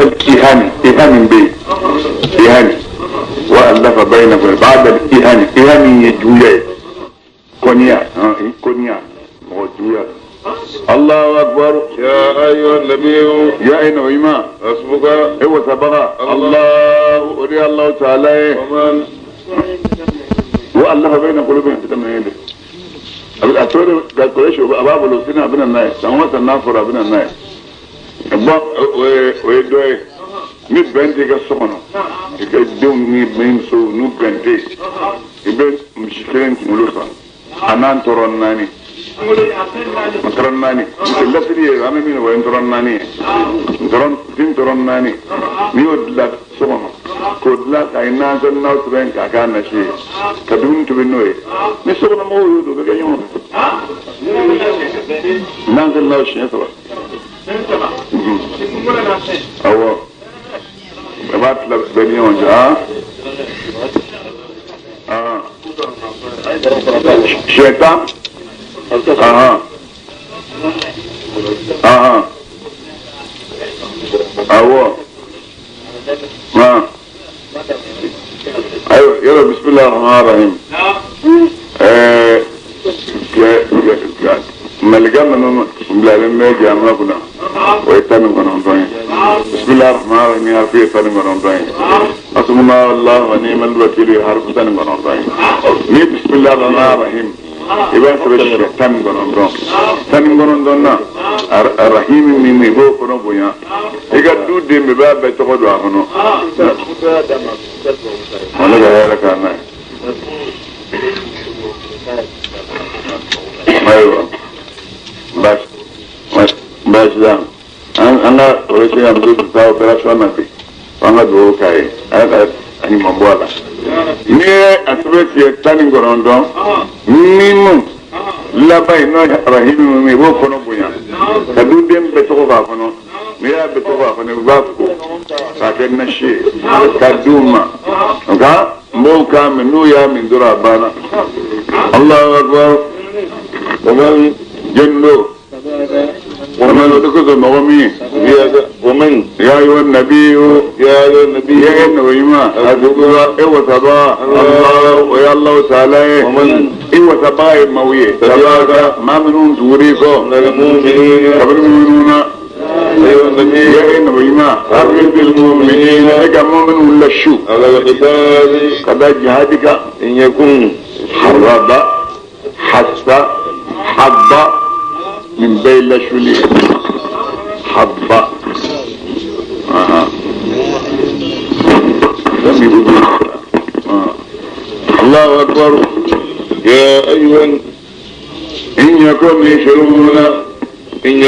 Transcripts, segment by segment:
Ihani ihani bɛ yen ihani wa alafa bayina ba'da ihani ihani ye juguya ye kɔniya kɔniya mɔgɔ juguya. Allahu akbar ya ayyuha nabiyyu ya ayyuha ima hasbuka e wasabaga Allah o de Allah ta'ala ye wa alafa bayina qulubihim tɛmɛnen de a tora ka kɔlɔsi a b'a bolo sini a bɛ na n'a ye san o san n'a fɔra a bɛ na n'a ye. Bon o ye dɔ ye ni bɛn t'i ka so kɔnɔ i ka denw ni musow n'u bɛn tɛ yen i bɛ misi kelen kunkolo san a n'a tɔrɔ naani tɔrɔ naani lasiri ye an bɛ min o ye tɔrɔ naani ye den tɔrɔ naani n'i y'o dilan so kɔnɔ k'o dilan ka nansɛn n'aw sɛbɛn k'a k'a nasi ye ka dumuni tobi n'o ye ni sokɔnɔmɔgɔw y'o don o bɛ kɛ ɲɔgɔn fɛ nansɛn n'aw siɲɛ saba. Awɔ a b'a tila bɛɛ ni ɲɔgɔn cɛ siɲɛ 10 awɔ ayiwa yɔrɔ bisimilahi rahmani rahim malika minnu bilalen bɛ jamana kunna o ye 19 ye bisimilahi rahmani rahim harifu ye 19 ye hasbuna allahu wa ni'mal wakil ye harifu 19 ye ni bisimilahi rahmani rahim i b'a sɛbɛn siɲɛ 19 19 na rahim min i b'o kɔnɔ bonya i ka du den bɛɛ b'a bɛɛ tɔgɔ don a kɔnɔ ala ka hɛrɛ k'an n'a ye. Ayiwa baasi t'a an ka kɔlɔsi ka muso tɛ taa opération na bi an ka dugawu k'a ye ala ka a ɲuman bɔ a la n'i ye a sɛbɛn siɲɛ 19 mimu laban in n'o ye arahimu min i b'o kɔnɔ bonya ka duden bɛɛ tɔgɔ k'a kɔnɔ n'i y'a bɛɛ tɔgɔ k'a kɔnɔ i b'a ko k'a kɛ nasi ye k'a d'u ma nka n b'o k'a min n'u y'a min dɔrɔn a banna. Allahu akbar ومن جندو ومن تكذب مغمي ومن يا أيها النبي يا أيها النبي يا النبي ما إيوة الله ويا الله تعالى ومن إيوة سبا مويه سبا ما منون توريكو من المؤمنين قبل المؤمنون أيها النبي يا النبي ما أرغب المؤمنين إيجا مؤمن ولا شو على القتال قد جهادك إن يكون حرب حس حب من بين لشولي حب الله أكبر يا أيها إن يكون يشرون إن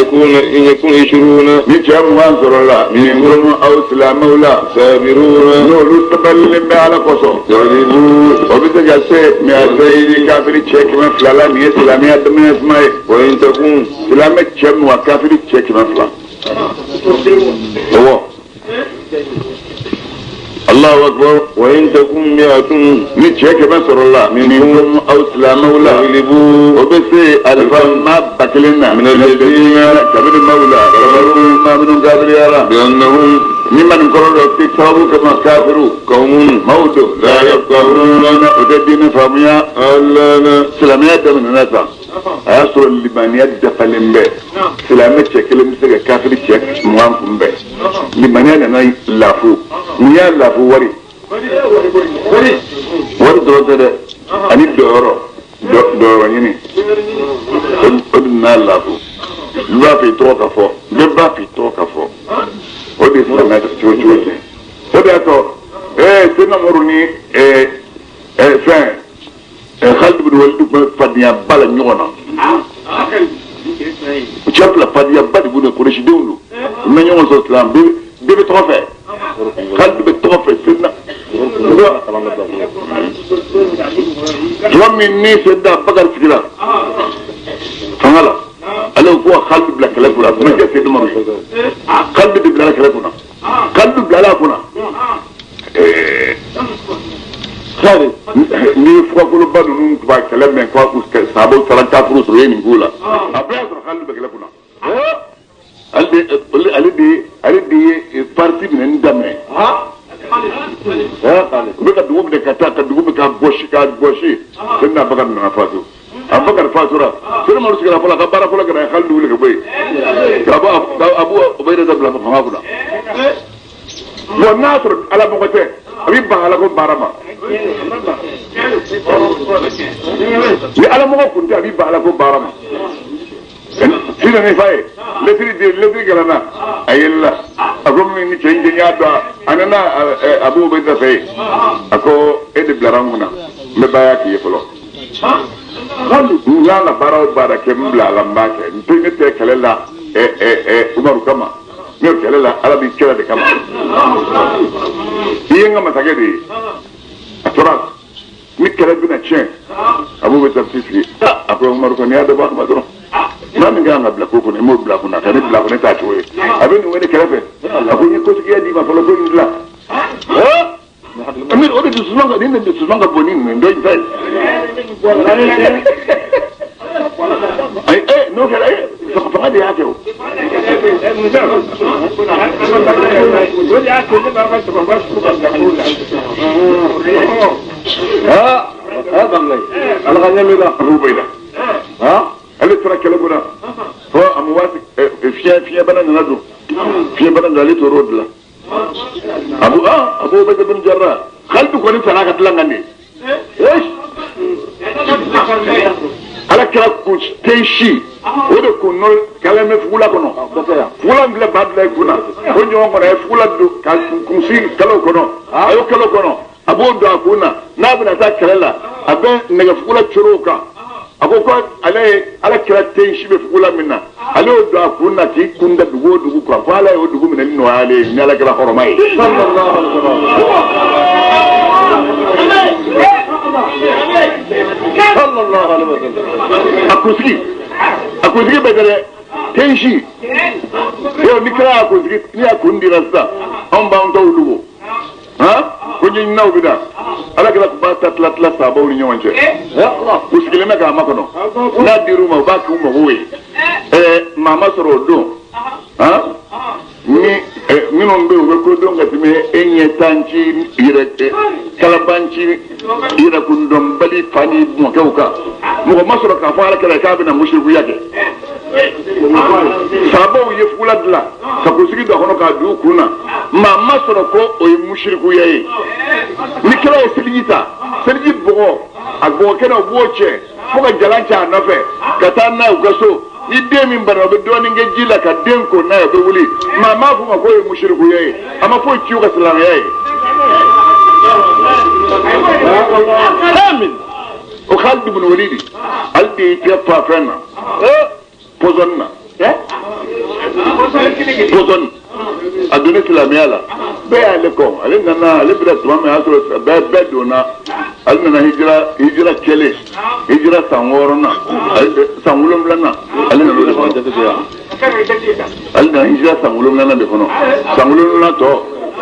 يكون يشرون نجم وانصر الله منكم أو سلام ولا صابرون نور تبلم على قصو يغلبون وبتجسي مئتين كافر تشيك من فلالا نية سلامية دمنا اسمعي وإن تكون سلامة تشم وكافر تشيك من فلا هو الله أكبر وإن تكون مئة نتشيك من الله منكم أو سلام ولا يغلبون وبسي ألفا ما بكلنا من الذين كبير المولى ما منهم كافر يارا بأنهم ممن قرروا اكتسابوا كما كافروا قوم موتوا لا يفقهون وتدين فهميا ألا سلاميات من الناس أصل اللبانيات دفلن به سلامات شكل مثل كافر شك موانكم به لبانيات أنا لافو نيا لافو وري وري درجة أني دورو دورو يني أدنى لافو لافي توقع فو لافي توقع فو ودي سلامات شو شو ودي أتو إيه سنمرني إيه إيه فين خالد بن وليد فديا بالا نيونا جابلا فديا بالا بن قريش دولو من يوم صلى الله عليه وسلم بتوفى خالد بتوفى سيدنا ومن ني سيدنا بكر سيدنا فهلا قالوا هو خالد بلا كلام ولا ما جاء سيدنا مرة خالد بلا كلام خالد بلا كنا خالد ni fura ba ninnu tun b'a kɛlɛ mɛn ko sababu taara kafuru sɔrɔ ye nin k'u la a bɛɛ y'a sɔrɔ Khalid bɛ kɛlɛ kunna ale de ye parti U bɛ ka dugu minɛ ka taa ka dugu minɛ ka gosi ka gosi. Seyidina Abubakar nana fatu. Abubakar fatura. Seyidina Umaru sigira fɔlɔ ka baara fɔlɔ kɛra Khalid wuli ka bɔ yen. Ka bɔ Abu Ubayida bila fanga kunna. Bon n'a sɔrɔ ala mɔgɔ tɛ a bɛ ban ala ko baara ma. Ni ala mɔgɔ kun tɛ a bɛ ban ala ko baara ma. Sisan ni fa ye lɛtiri gɛlɛnna a yɛlɛla a ko min ni cɛ in cɛ n y'a dɔn a nana Abu Ubayida fɛ yen a ko e de bilara n kunna n bɛ baaya k'i ye fɔlɔ. N y'a la baara o baara kɛ n bila a la n b'a kɛ n tɛ ne tɛ kɛlɛ la Umaru kama ne bɛ kɛlɛ la ala b'i kɛlɛ de kama i ye n ka masakɛ de ye a tora ni kɛlɛ bɛna tiɲɛ Abu Ubayida t'i sigi a ko Umaru kɔni y'a dɔ bɔ a kama dɔrɔn. Maa min kan ka bila ko kɔnɔ i m'o bila kunna ka ne bila kunna ne t'a cogo ye a bɛ nin wele kɛrɛfɛ a ko n ye kotigiya d'i ma fɔlɔ ko nin dilan o de dusu ka nin de dusu ka bon ni nin dɔ in ta ye ayi n'o kɛra fanga de y'a kɛ o. Abu Ubayida ale tora kɛlɛ kunna fo a ma waati fiɲɛbana nana don fiɲɛbana nana ale tor'o dilan Abu Ubayida bin Jarrah Khalid kɔni sara ka dilan kan de ala kɛra kun ten si o de kun nɔ kɛlɛ bɛ fugula kɔnɔ fugula min filɛ ba bila i kunna o ɲɔgɔn kɔnɔ a ye fugula don ka kunsigi kalo kɔnɔ a y'o kalo kɔnɔ a b'o don a kun na n'a bɛna taa kɛlɛ la a bɛ nɛgɛ fugula coro o kan. A ko ko ale ye ala kira ten si bɛ fugula min na ale y'o don a kun na k'i kun da dugu o dugu kan ko ala y'o dugu minɛ ni nɔgɔya ale ye ni ala kɛra hɔrɔma ye. A kunsigi bɛ dɛ ten si yɔrɔ ni kira y'a kunsigi ni y'a kun dira sisan anw b'an tɔw dogo. Ko ɲɛɲininaw bɛ na ala kɛra tun b'a ta tila tila saabaw ni ɲɔgɔn cɛ u sigilen bɛ k'a makɔnɔ n'a dir'u ma u b'a k'u mago ye maa ma sɔrɔ o don ni minnu bɛ yen u bɛ ko dɔn ka tɛmɛ e ɲɛ tan ci yɛrɛ kalaban ci yɛrɛkundɔnbali fa ni mɔkɛw kan mɔgɔ ma sɔrɔ k'a fɔ ala kɛra k'a bɛna musirikuya kɛ. Sabaw ye fugula dilan ka kunsigi don a kɔnɔ k'a don u kun na maa ma sɔrɔ ko o ye musirikuya ye ni kira ye seliji ta seliji bɔgɔ a bɔgɔ kɛnɛ u b'o cɛ fo ka jalan cɛ a nɔfɛ ka taa n'a ye u ka so ni den min bana o bɛ dɔɔnin kɛ ji la ka den ko n'a ye o bɛ wuli maa m'a fɔ ma k'o ye musirikuya ye a ma foyi ci u ka silamɛya ye. O Khalid ibn Walid ale de y'i tigɛ fa fɛn na. Pɔsɔni na pɔsɔni a donna silamɛya la bɛɛ y'ale kɔ ale nana ale bɛna tuma min a y'a sɔrɔ bɛɛ donna ale nana hijira kɛlen hijira san 6nan san 7nan ale nana o de kɔnɔ ale nana hijira san 7nan de kɔnɔ san 7nan tɔ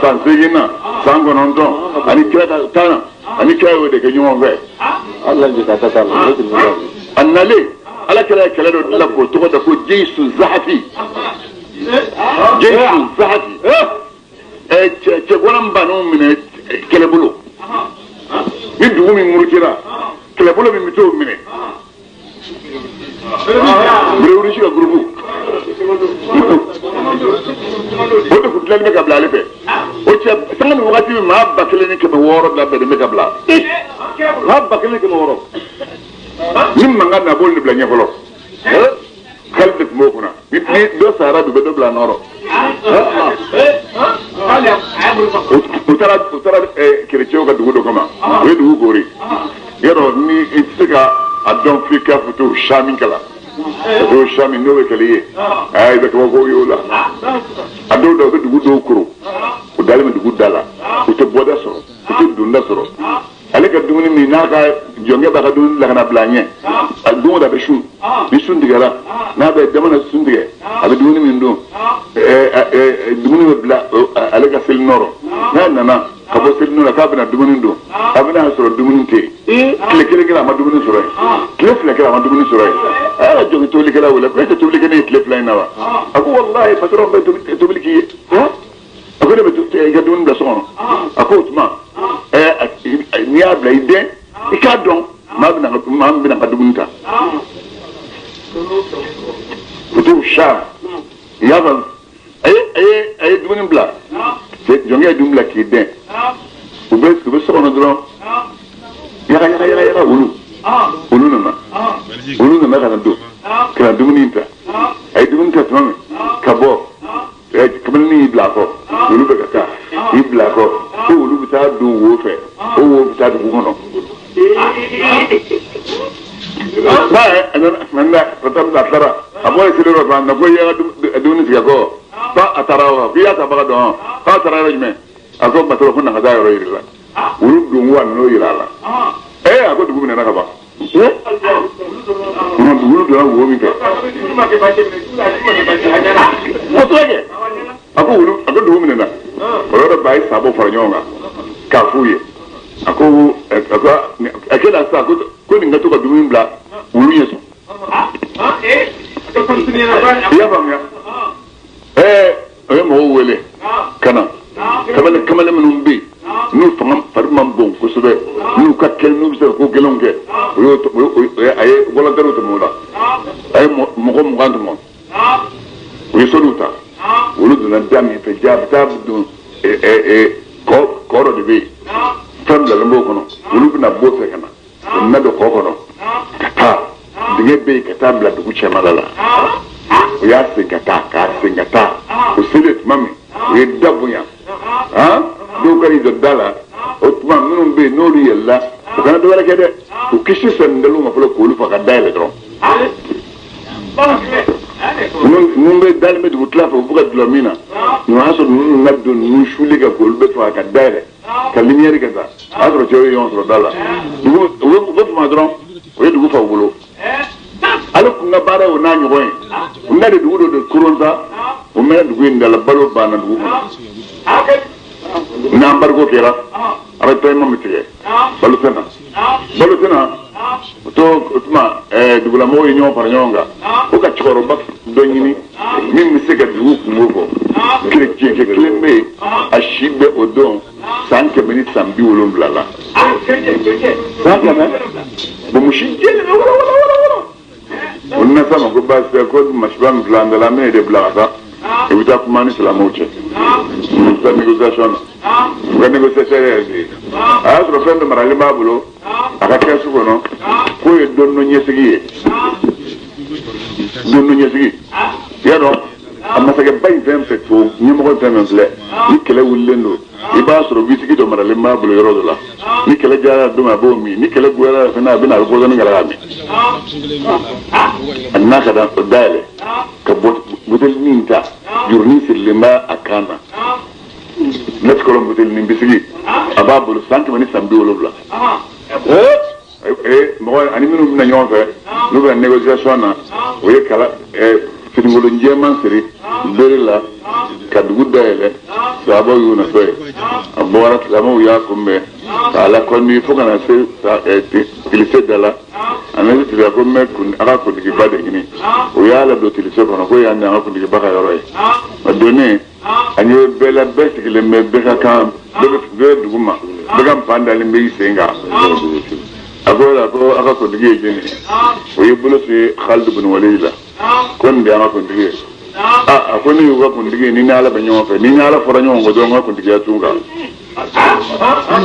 san 8nan san 9 ani kira ka tan ani kira y'o de kɛ ɲɔgɔn fɛ a nalen ala kɛra kɛlɛ dɔ dilan k'o tɔgɔ da ko Jeisu Zahafi Jeisu Zahafi cɛgwanan ban'o minɛ kɛlɛbolo ni dugu min murutira kɛlɛbolo min bɛ t'o minɛ Berewurisi ka gurupu o de kun dilanni bɛ ka bila ale fɛ o cɛ sanga ni wagati min maa 1600 labɛnnen bɛ ka bila maa 1600. Ni mankan na a b'olu de bila ɲɛ fɔlɔ Khalid de tun b'o kunna ni dɔ sara bi u bɛ dɔ bila a nɔrɔ u taara kerecɛnw ka dugu dɔ kama u ye dugu koori yɔrɔ ni i tɛ se ka a dɔn f'i k'a fɔ to sami kalan ka to sami n'o bɛ kɛlɛ ye i bɛ kabako ye o la a dɔw la u bɛ dugu dɔw koro u dalen bɛ dugu da la u tɛ bɔda sɔrɔ u tɛ donda sɔrɔ. Ale ka dumuni min n'a ka jɔnkɛ b'a ka dumuni la ka na bila a ɲɛ a don o don a bɛ sun ni sun tigɛra n'a bɛ dama na sun tigɛ a bɛ dumuni min dun dumuni bɛ bila ale ka seli nɔrɔ n'a nana ka bɔ seli nɔrɔ k'a bɛna dumuni dun a bɛna sɔrɔ dumuni tɛ yen tile kelen kɛra a ma dumuni sɔrɔ yen tile fila kɛra a ma dumuni sɔrɔ yen a y'a ka jɔnkɛ tobilikɛla wele ko e tɛ tobili kɛ ne ye tile fila in na wa a ko walahi patɔrɔn bɛ tobili k'i ye a ko ne bɛ i ka dumuni bila so kɔnɔ a ko o tuma n'i y'a bila i den i k'a dɔn maa bɛna ka dumuni ta futuhu Sham i y'a faamu a ye dumuni bila jɔnkɛ ye dumuni bila k'i dɛn u bɛ so kɔnɔ dɔrɔn yaga yaga yaga yaga olu nana ka na don ka na dumuni ta a ye dumuni ta tuma min ka bɔ kamalen y'i bila a kɔ olu bɛ ka taa y'i bila a kɔ ko olu bɛ taa don wo fɛ o wo bɛ taa dugu kɔnɔ. N'a ye a nana a taara a bɔ ye seli yɔrɔ fana na ko i y'a ka dumuni tigɛ kɔ fa a taara wa k'i y'a ta baga dɔn k'a taara yɔrɔ jumɛn a ko matɔrɔ ko na ka taa yɔrɔ yiri la olu don wa n'o yira a la ee a ko dugu minɛna ka ban wulu donna wo min fɛ kosɛbɛ kɛ a ko wulu a ko dugu minɛna o yɔrɔ ba ye sabɔ fara ɲɔgɔn kan k'a f'u ye a ko a kɛlen sisan ko nin ka to ka dumuni bila wulu ɲɛ sɔn i y'a faamuya ɛɛ o ye mɔgɔw wele ka na kamalen minnu bɛ yen n'u fanga fari man bon kosɛbɛ n'u ka kɛnɛ n'u bɛ se ka ko gɛlɛnw kɛ a ye volontaires tɛmɛ o la a ye mɔgɔ 20 tɛmɛ u ye sodiw ta olu donna da min fɛ ja a bɛ taa don kɔ dɔ de bɛ yen fɛn bilalen b'o kɔnɔ olu bɛna b'o fɛ ka na u bɛna don kɔ kɔnɔ ka taa dingɛ bɛ yen ka taa bila dugu cɛmala la u y'a sen ka taa k'a sen ka taa o selen tuma min u ye da bonya dɔw ka n'i jɔ da la o tuma minnu bɛ yen n'olu yɛlɛla u kana dɔwɛrɛ kɛ dɛ u kisi sɛnɛdaliw ma fɔlɔ k'olu fa ka da yɛlɛ dɔrɔn ninnu bɛ dalen bɛ dugu tila fɛ u bɛ ka dulɔ min na nin y'a sɔrɔ ninnu na don ninnu suli ka k'olu bɛ faga ka da yɛlɛ ka lumière kɛ sa o y'a sɔrɔ cɛw ye ɲɔgɔn sɔrɔ da la u bɛ fama dɔrɔn o ye dugu fa u bolo ale kun ka baara ye o n'a ɲɔgɔn ye u na de dugu dɔ de koron sa o mɛnna dugu in da la balo banna dugu kɔnɔ n'an bariko kɛra a bɛ tɔɲɔgɔn min tigɛ balo tɛ na balo tɛ na o to o tuma dugulamɔgɔw ye ɲɔgɔn fara ɲɔgɔn kan o ka cɛkɔrɔba dɔ ɲini min bɛ se ka dugu kungo fɔ kerecɛnkɛ kelen bɛ yen a si bɛ o don san 170 la san 100 bon misi jɛlen bɛ wala wala wala wala o nana s'a ma ko baasi tɛ ko masiba min filɛ an da la an bɛ e de bila ka taa i bɛ taa kuma ni silamɛw cɛ u bɛ taa négociation na u ka négociation yɛrɛ de ye a y'a sɔrɔ fɛn dɔ maralen b'a bolo a ka kɛsu kɔnɔ k'o ye don dɔ ɲɛsigi ye don dɔ ɲɛsigi i y'a dɔn a masakɛba in fɛn fɛn to ɲɛmɔgɔ fɛn fɛn filɛ ni kɛlɛ wulilen don i b'a sɔrɔ wisiki dɔ maralen b'a bolo yɔrɔ dɔ la ni kɛlɛ diyara don min a b'o min ni kɛlɛ goyara fɛnɛ a bɛ na a bɛ pɔsɔni k'a la k'a min a nana ka na o dayɛlɛ ka butelinin ta jurunin sirilen b'a a kan na latikɔlɔ butelinin bisigi a b'a bolo san 170 mɔgɔ ani minnu bɛna ɲɔgɔn fɛ n'u bɛna négociation na o ye kala finikolon jɛman siri bere la ka dugu dayɛlɛ sabaw y'u natɔ ye a bɔra silamɛw y'a kunbɛn k'a lakɔni fo ka na se tilise da la a nana se tilise ko n bɛ a ka kuntigiba de ɲini o y'a ladon tilise kɔnɔ ko yan de an ka kuntigiba ka yɔrɔ ye a donnen a ɲɛ bɛ bɛɛ la bɛɛ sigilen bɛ bɛɛ ka kan bɛɛ bɛ dugu ma bɛɛ ka npan dalen bɛ i sen kan a ko la ko a ka kuntigi ye jɔni ye o ye bolo se Khalid bin Walid la ko nin de y'an ka kuntigi ye a ko ne y'u ka kuntigi ye ni ni Ala bɛ ɲɔgɔn fɛ ni ni Ala fɔra ɲɔgɔn kɔ dɔrɔn n ka kuntigiya tun kan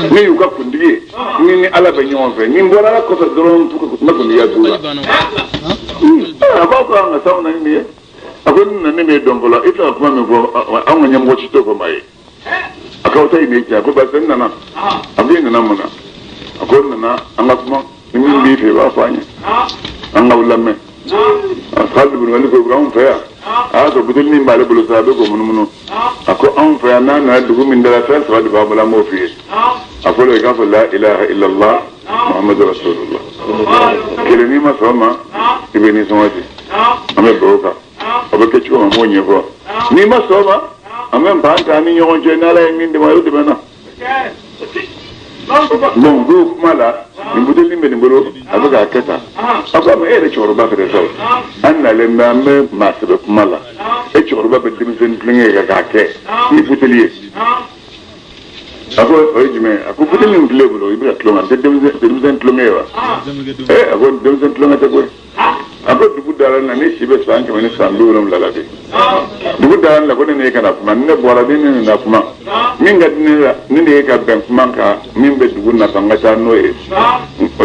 ne y'u ka kuntigi ye ni ni Ala bɛ ɲɔgɔn fɛ ni n bɔra Ala kɔfɛ dɔrɔn n ka kuntigiya tun kan a ko aw ka kan ka s'anw na ni nin ye a ko ne nana ne m'e dɔn fɔlɔ i tɛ ka kuma min fɔ anw ka ɲɛmɔgɔ si t'o fɔ maa ye a k'aw ta in de ye tiɲɛ ko parce que n nana a ko i nana mun na a ko n nana an ka kuma ni min b'i fɛ i b'a fɔ an ye an k'aw lamɛn Khalid bin Walid ko anw fɛ yan a y'a sɔrɔ buteli min b'ale bolo sa a bɛ k'o munumunu a ko anw fɛ yan n'a nana dugu min dara fɛn saba de b'an bolo an b'o f'i ye a fɔlɔ i k'a fɔ la ilaha illallah muhammadu rasulullah kelen n'i ma sɔn o ma i bɛ nisɔngɔ di an bɛ bɛn o kan o bɛ kɛ cogo min an b'o ɲɛfɔ n'i ma sɔn o ma an bɛ ban ta an ni ɲɔgɔn cɛ n'Ala ye min dɛmɛ a y'o dɛmɛ na bon u b'o kuma la nin buteli bɛ nin bolo a bɛ k'a kɛ tan a ko a ma e yɛrɛ cɛkɔrɔba fɛnɛ sa an nalen bɛ an bɛ maa sɛbɛ kuma la e cɛkɔrɔba bɛ denmisɛnnin tulonkɛ kɛ k'a kɛ ni buteli ye A ko o ye jumɛn ye? A ko buteli min filɛ e bolo i bɛ ka tulonkɛ, tɛ denmisɛn tulonkɛ ye wa? A ko denmisɛn tulonkɛ tɛ koyi. A ko dugu dara na ne si bɛ san 170 la bi. Dugu dara la ko ne n'e kana kuma, ni ne bɔra ni ne nana kuma min ka di ne la, ne n'e ka bɛn kuma kan min bɛ dugu nafa n ka taa n'o ye.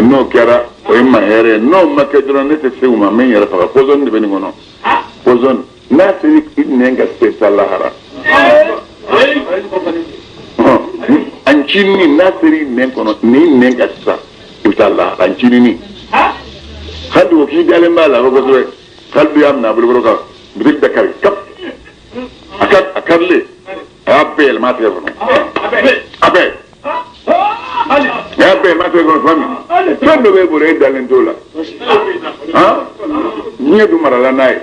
N'o kɛra o ye ma hɛrɛ ye, n'o ma kɛ dɔrɔn ne tɛ se u ma, n bɛ n yɛrɛ faga. Pɔsɔni de bɛ nin kɔnɔ, pɔsɔni n'a sera i nɛn ka se ta lahara. A ncinin n'a sera i nɛn kɔnɔ, n'i nɛn ka sisan i bɛ taa lahara ncinin. Hali o k'i dalen b'a la kosɛbɛ, hali y'a minɛ a bolokɔrɔ kan bitigi bɛɛ kari kap, a karilen a y'a bɛɛ yɛlɛma a tɛgɛ kɔnɔ, a bɛɛ a y'a bɛɛ yɛlɛma a tɛgɛ kɔnɔ tuma min fɛn dɔ b'e bolo e dalen t'o la, diɲɛ dun marala n'a ye.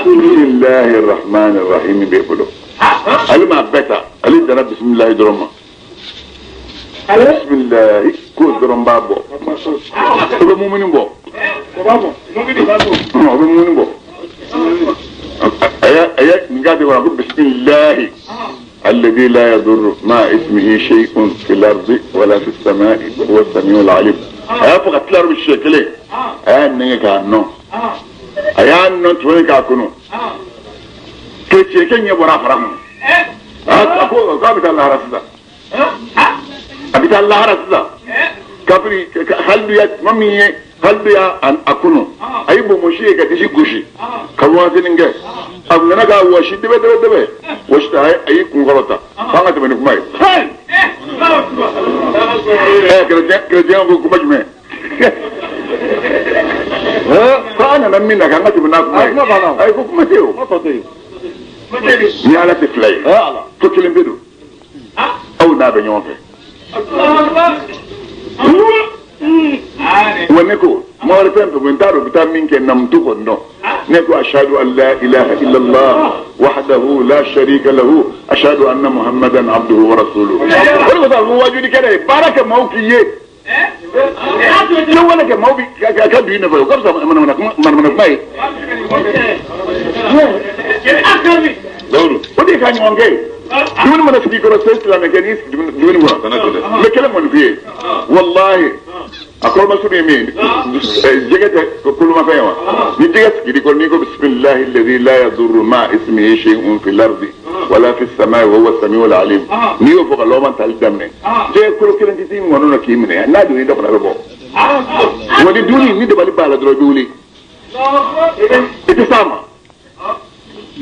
Bisimilahi rahmani rahim b'e bolo, ale m'a bɛɛ ta, ale danna bisimilahi dɔrɔn ma. Bisimilahi k'o dɔrɔn b'a bɔ, o bɛ mumuni bɔ, o bɛ mumuni bɔ. A y'a nin k'a tɛ kɔnɔ ko bisimilahi alladhi la yadurru ma'a ismihi shay'un fil ardi wala fis sama'i wa huwa as-sami'ul alim. A y'a fɔ ka tila yɔrɔ siɲɛ kelen, a y'a nɛgɛ k'a nɔ, a y'a nɔ tuguni k'a kɔnɔ, kerecɛnkɛ ɲɛ bɔra a fara kɔnɔ. A ko k'a bɛ taa lahara sisan, a bɛ taa lahara sisan. Kafiri hali ya tuma min ye hali ya a kɔnɔ, a ye bonbonsi ye ka disi gosi ka waatinin kɛ, a nana k'a wɔsi dɛbɛ dɛbɛ dɛbɛ wɔsi ta, a y'i kun kɔrɔta f'an ka tɛmɛ ni kuma ye. Kerecɛn ko kuma jumɛn? Ko an nana min na k'an ka tɛmɛ n'a kuma ye. Ayi ko kuma tɛ o, ni Ala tɛ fila ye, ko kelen bɛ don, aw n'a bɛ ɲɔgɔn fɛ. Wa ne ko mɔgɔ wɛrɛ fɛn fɛn n t'a dɔn u bɛ taa min kɛ namutu kɔni dɔn. Ne ko ashadu an la ilaha illallah wahdahu la sharika lahu ashadu anna muhammadan abduhu wa rasuluhu. O de kosɔn a ko wajulikɛla ye baara kɛ maaw k'i ye, kɛwale kɛ maaw bi ka don i nɔfɛ, o ka fisa manamana kuma ye. O de ye ka ɲɔgɔn kɛ ye. Dumuni mana sigi kɔrɔ se silamɛkɛ n'i sigi dumuni kɔnɔ, n bɛ kelen kɔni f'i ye, walahi a kɔrɔmasurun ye min ye, jɛgɛ tɛ kolomafɛn ye wa? Ni jɛgɛ sigir'i kɔrɔ n'i ko bisimilahi alladhi la yadurru ma'a ismihi shay'un fil ardi wala fis samai wa huwa as-sami'ul alim, n'i y'o fɔ ka lɔgɔman tali daminɛ, jɛgɛ kolo kelen tɛ t'i ŋɔnɔ na k'i minɛ, n'a donna i da kɔnɔ a bɛ bɔ. Wa ni dumuni ni dabali b'a la dɔrɔn i bɛ wuli, i tɛ s'a ma. E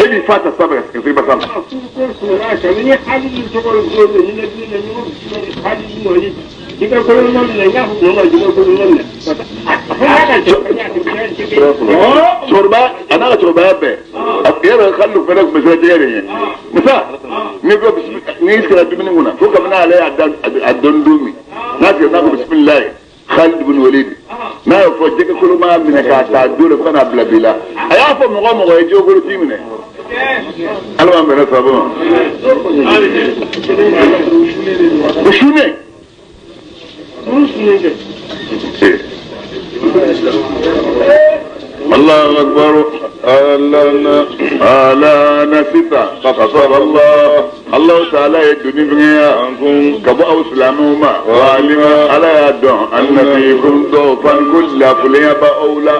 b'i fa ta sanfɛ ka se i ba s'a ma. Cɛkɔrɔba a n'a ka cɛkɔrɔbaya bɛɛ, a yɛrɛ hali fɛnɛ tun bɛ siran jɛgɛ de ɲɛ. Musa n'i ko n'i sigira dumuni kunna ko kabini ale y'a a dɔn don min n'a sigira n'a ko bisimilayi Khalid bin Walid n'a y'o fɔ jɛgɛ kolo m'a minɛ k'a ta don de fo ka n'a bila bi la. A y'a fɔ mɔgɔ o mɔgɔ ye jɛgɛ kolo t'i minɛ. Ala b'an bɛnna sababu ma. O sunnen. Allahu akbar. Ala na sisan khafafa Allah Allah ta'ala ye doni fɛngɛya ka bɔ aw silamɛw ma wa alima ala y'a dɔn anna fiikum dɔfan ko lafulenya b'aw la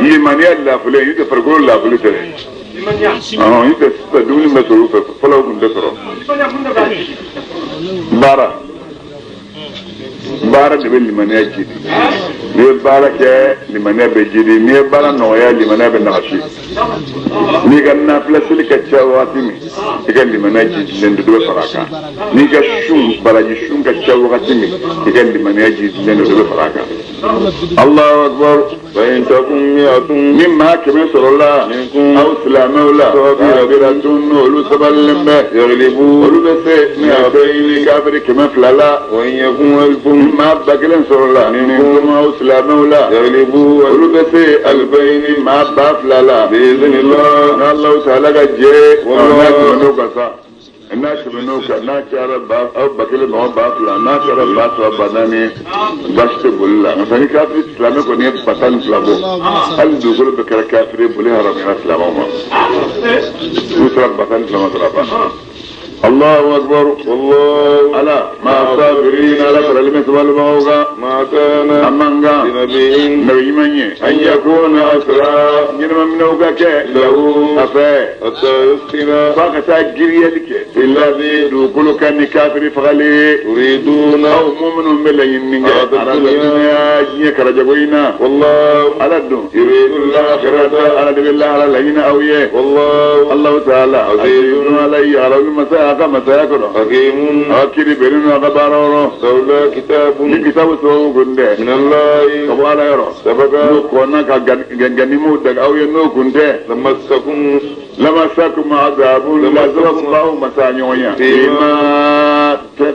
limaniya lafulen i tɛ farikolo lafuli tɛ i tɛ sisan dumuni bɛ sɔrɔ u fɛ fɔlɔ u tun tɛ sɔrɔ baara baara de bɛ limaniya jidi n'i ye baara kɛ limaniya bɛ jidi n'i ye baara nɔgɔya limaniya bɛ nagasi n'i ka nafila seli ka ca wagati min i ka limaniya jidilen don dɔ bɛ fara a kan n'i ka sun baraji sun ka ca wagati min i ka limaniya jidilen don dɔ bɛ fara a kan. Allahu akbar. Ni maa 100 sɔrɔla aw silamɛw la sabiratun olu sabalilen bɛ olu bɛ se mi'atayni kafiri 200 la ni maa 1000 sɔrɔla minkum aw silamɛw la olu bɛ se alifayni maa 2000 la n'Alahu taala ka jɛ n'a tɛmɛn'o kan sa n'a tɛmɛn'o kan n'a cayara aw 1000 mɔgɔ 2000 n'a cayara 3000 4000 baasi tɛ boli la nka ni kafiri silamɛ kɔni ye 12000 bɔ hali dugukolo bɛɛ kɛra kafiri ye boli haramuyara silamɛw ma n'u sera 12000 ma dɔrɔn a banna. Allahu akbar. والله Ala ma sabirin ala farali bɛ sabalibagaw kan. ما كان A man kan لنبي nabi ɲuman ye أن يكون أسرى ɲɛnama minɛw ka kɛ له a fɛ حتى يسكن f'a ka taa giriyali kɛ في الذي dugukolo kan ni kafiri fagali ye. تريدون Aw mun minnu bɛ laɲini kɛ Arada arada dunya. dunya diɲɛ karajago in na. والله Ala dun يريد الآخرة ala de bɛ lahara laɲini aw ye. والله Allahu ta'ala Azizun. ala ye ala bɛ masaya a ka masaya kɔnɔ. حكيم A ka kiri bɛnnen don a ka baara yɔrɔ. لولا كتاب Ni kitabu sɔrɔ kun tɛ من الله ka bɔ ala yɔrɔ. سبق N'o kɔnna ka ganimuw daga aw ye n'o kun tɛ. لمسكم Lamasakum azabun lazaba kun b'aw masa ɲɔgɔn ya. Ima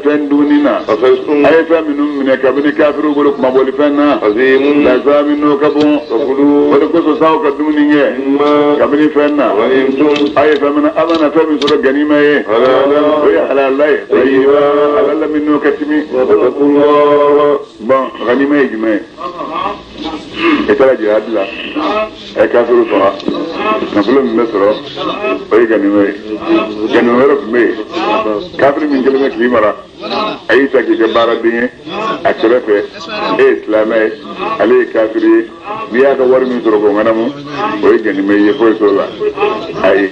fɛn dunni na. أخذتم A ye fɛn minnu minɛ kabini kafiriw bolo kumabɔlifɛn na. عظيم Laza minnu ka bon. O فكلوا de kosɔn sa aw ka dumuni kɛ. مما Kabini fɛn na. غنمتم A ye fɛn minɛ a mana fɛn min sɔrɔ ganima ye. حلالا O ye halala ye. طيبا Halala minnu ka timi. واتقوا الله Bon, ganima ye jumɛn ye? I taara jihadi la. A ye kafiriw faga. Nafolo min bɛ sɔrɔ, o ye ganima ye. Ganima wɛrɛ tun bɛ yen. Kafiri min kɛlen bɛ k'i mara, a y'i ta k'i kɛ baaraden ye a kɛrɛfɛ. E ye silamɛ ye, ale ye kafiri ye. N'i y'a ka wari min sɔrɔ k'o ŋanamu, o ye ganima ye foyi t'o la. Ayi.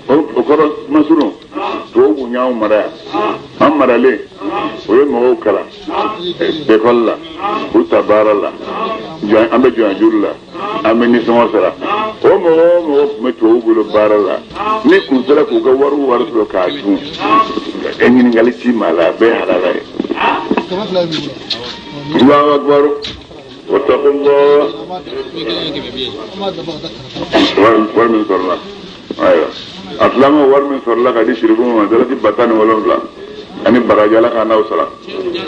O kɔrɔ masurun tubabu kun y'anw mara yan. An maralen, o ye mɔgɔw kalan ekɔli la, k'u ta baara la, an bɛ jɔn juru la, an bɛ nisɔngɔ sara. O mɔgɔ o mɔgɔ tun bɛ tubabu bolo baara la, ni kun sera k'u ka wari sɔrɔ k'a dun, e ɲininkali t'i maa la, a bɛɛ ye halala ye. Allahu akbar. Wattaqullah. Wari min sɔrɔla, ayiwa, a filanan wari min sɔrɔla ka di sirifu ma dalasi 17 ani baraji ala k'a n'aw sara.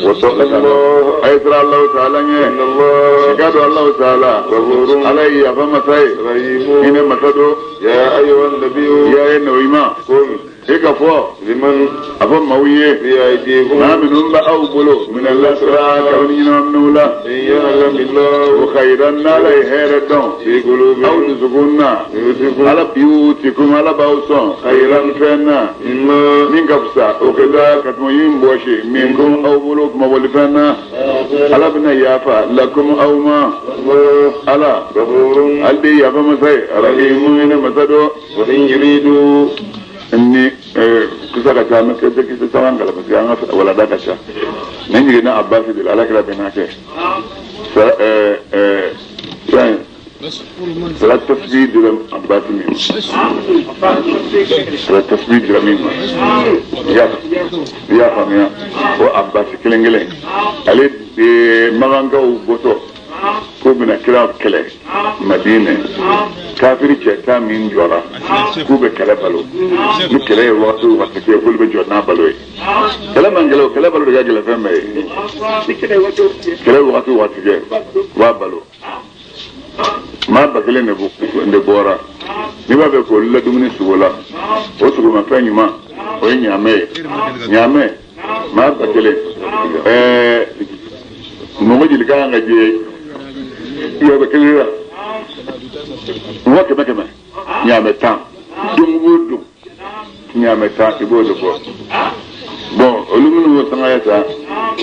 واتقوا A ye siran Alahu taala إن ɲɛ. الله I k'a dɔn Alahu taala غفور ala ye yafa masa ye, رحيم hinɛ masa don. يا أيها النبي I y'a ye nabi قل e ka fɔ لمن a fɔ maaw ye في أيديكم maa minnu bɛ aw bolo minɛ lasira kabini ɲɛnama minɛw la. إن يعلم O الله khayran n'ala ye hɛrɛ dɔn في aw قلوبكم dusukun na. يؤتكم Ala yuutikum ala b'aw sɔn khayran fɛn na. مما Min ka fisa o kɛra ka tɛmɛ yin bɔsi min ko aw bolo kumabɔlifɛn na. Ala bɛna yafa lakum aw ma. الله Ala غفور ale de ye yafa masa ye, rahimu hinɛ masa don. وإن يريدوا Ni kisa ka ca an bɛ kisa caman kalan parce que an ka walada ka ca. Ne jiginna Abasi de la, ala kɛra bɛn n'a kɛ. Fɛn sala tasbih dira Abasi min ma. Sala tasbih dira min ma. I y'a faamuya o Abasi kelen kelen ale Makankaw bɔtɔ k'u bɛna kira kɛlɛ Madinɛ. Kafiri cɛ tan min jɔra k'u bɛ kɛlɛ balo, ni kɛlɛ ye wagati o wagati kɛ k'olu bɛ jɔ n'a balo ye. Kɛlɛ man gɛlɛn o, kɛlɛ balo de ka gɛlɛn fɛn bɛɛ ye. Kɛlɛ wagati o wagati kɛ u b'a balo. Maa 1000 de bɔra. N'i b'a fɛ k'olu la dumuni sogo la, o sogomafɛn ɲuman o ye ɲaamɛ ye. Ɲaamɛ maa 1000 mɔgɔ joli ka kan ka jɛ yɔrɔ kelen la? Mɔgɔ 100 ɲaamɛ 10 don o don ɲaamɛ 10 i b'o de bɔ. Bon, olu minnu y'o sangaya ta,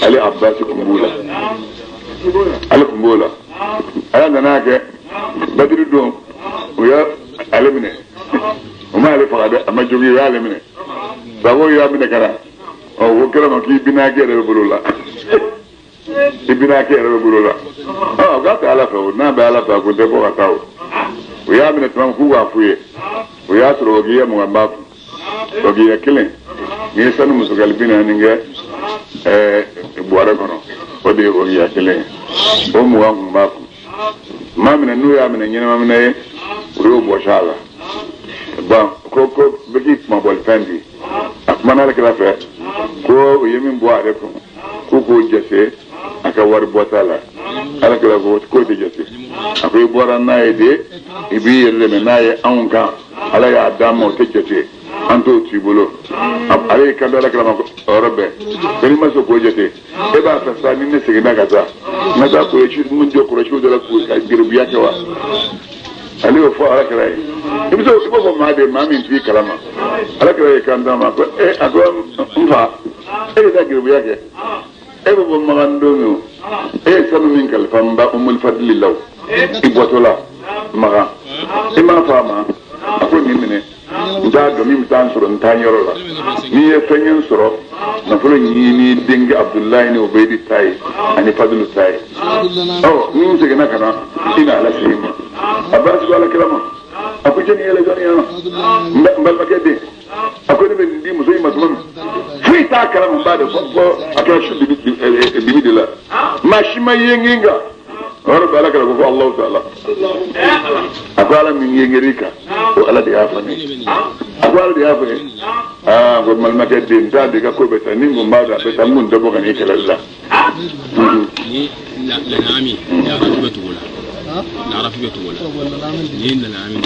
ale Abasi kun b'o la. Ale kun b'o la. Ala nana kɛ Badiri don, u y'a ale minɛ. U ma ale faga dɛ, a ma jogi, u y'ale minɛ. Sago y'a minɛ ka na. Ɔ o kɛra ma k'i binakɛ yɛrɛ bɛ bolo la. I binakɛ yɛrɛ bɛ bolo la. Ɔ k'a tɛ ala fɛ o, n'a bɛ ala fɛ a kun tɛ bɔ ka taa o. U y'a minɛ tuma min k'u b'a f'u ye. O y'a sɔrɔ ogiya 20 b'a kun. Ogiya kelen n'i ye sanu musokali 40 kɛ buwarɛ kɔnɔ, o de ye ogiya kelen ye. O 20 kun b'a kun. Maa minɛ n'u y'a minɛ ɲɛnama minɛ ye, u y'o bɔsi a la. Bon, ko bɛ k'i kumabɔlifɛn di. A kumana ale kɛrɛfɛ fɛ ko u ye min bɔ a yɛrɛ kun, k'u k'o jate a ka wari bɔta la. Ala kɛra ko k'o tɛ jate. A ko i bɔra n'a ye de, i b'i yɛrɛ dɛmɛ n'a ye anw kan. Ala y'a d'an ma o tɛ jate. An t'o t'i bolo. Ale y'i kanto ala kɛra ma o yɔrɔ bɛɛ. Ko n'i ma sɔn k'o jate, e b'a fɛ sa ni ne seginna ka taa, n ka taa kɔlɔsi mun jɔ kɔlɔsiw de la k'u ka geribuya kɛ wa? Ale y'o fɔ ala kira ye i bɛ se i b'a fɔ maa de maa min t'i kalama ala kira ye kan d'a ma ko e a ko n fa e bɛ taa geribuya kɛ e bɛ bɔ Makan don min o e ye sanu min kalifa n ba Umul Fadili la o i bɔtɔ la Makan i m'a fɔ a ma a ko nin minɛ n t'a dɔn min bɛ taa n sɔrɔ n taa yɔrɔ la n'i ye fɛn ye n sɔrɔ nafolo ɲini denkɛ Abudulayi ni Obeyidi ta ye ani Fadilu ta ye ɔ ni n seginna ka na i n'a lase i ma a baasi ko ala kira ma a ko jɔnni yɛlɛ jɔnni yana n balimakɛ den a ko ne bɛ nin di muso in ma tuma min foyi t'a kalama n b'a de fɔ a kɛra su dibi de la maa si ma ye n kan o yɔrɔ bɛɛ ala kira ko fo Alahu taala a ko ala min ye n kan o ala de y'a fɔ ne ye a ko ala de y'a fɔ ne ye aa ko balimakɛ den n t'a dɔn i ka ko bɛ taa ni n kun b'a dɔn a bɛ taa n kun tɛ bɔ ka n'i kɛlɛli la. Ni lanami larafi bɛ tugu la larafi bɛ tugu la ni lanami.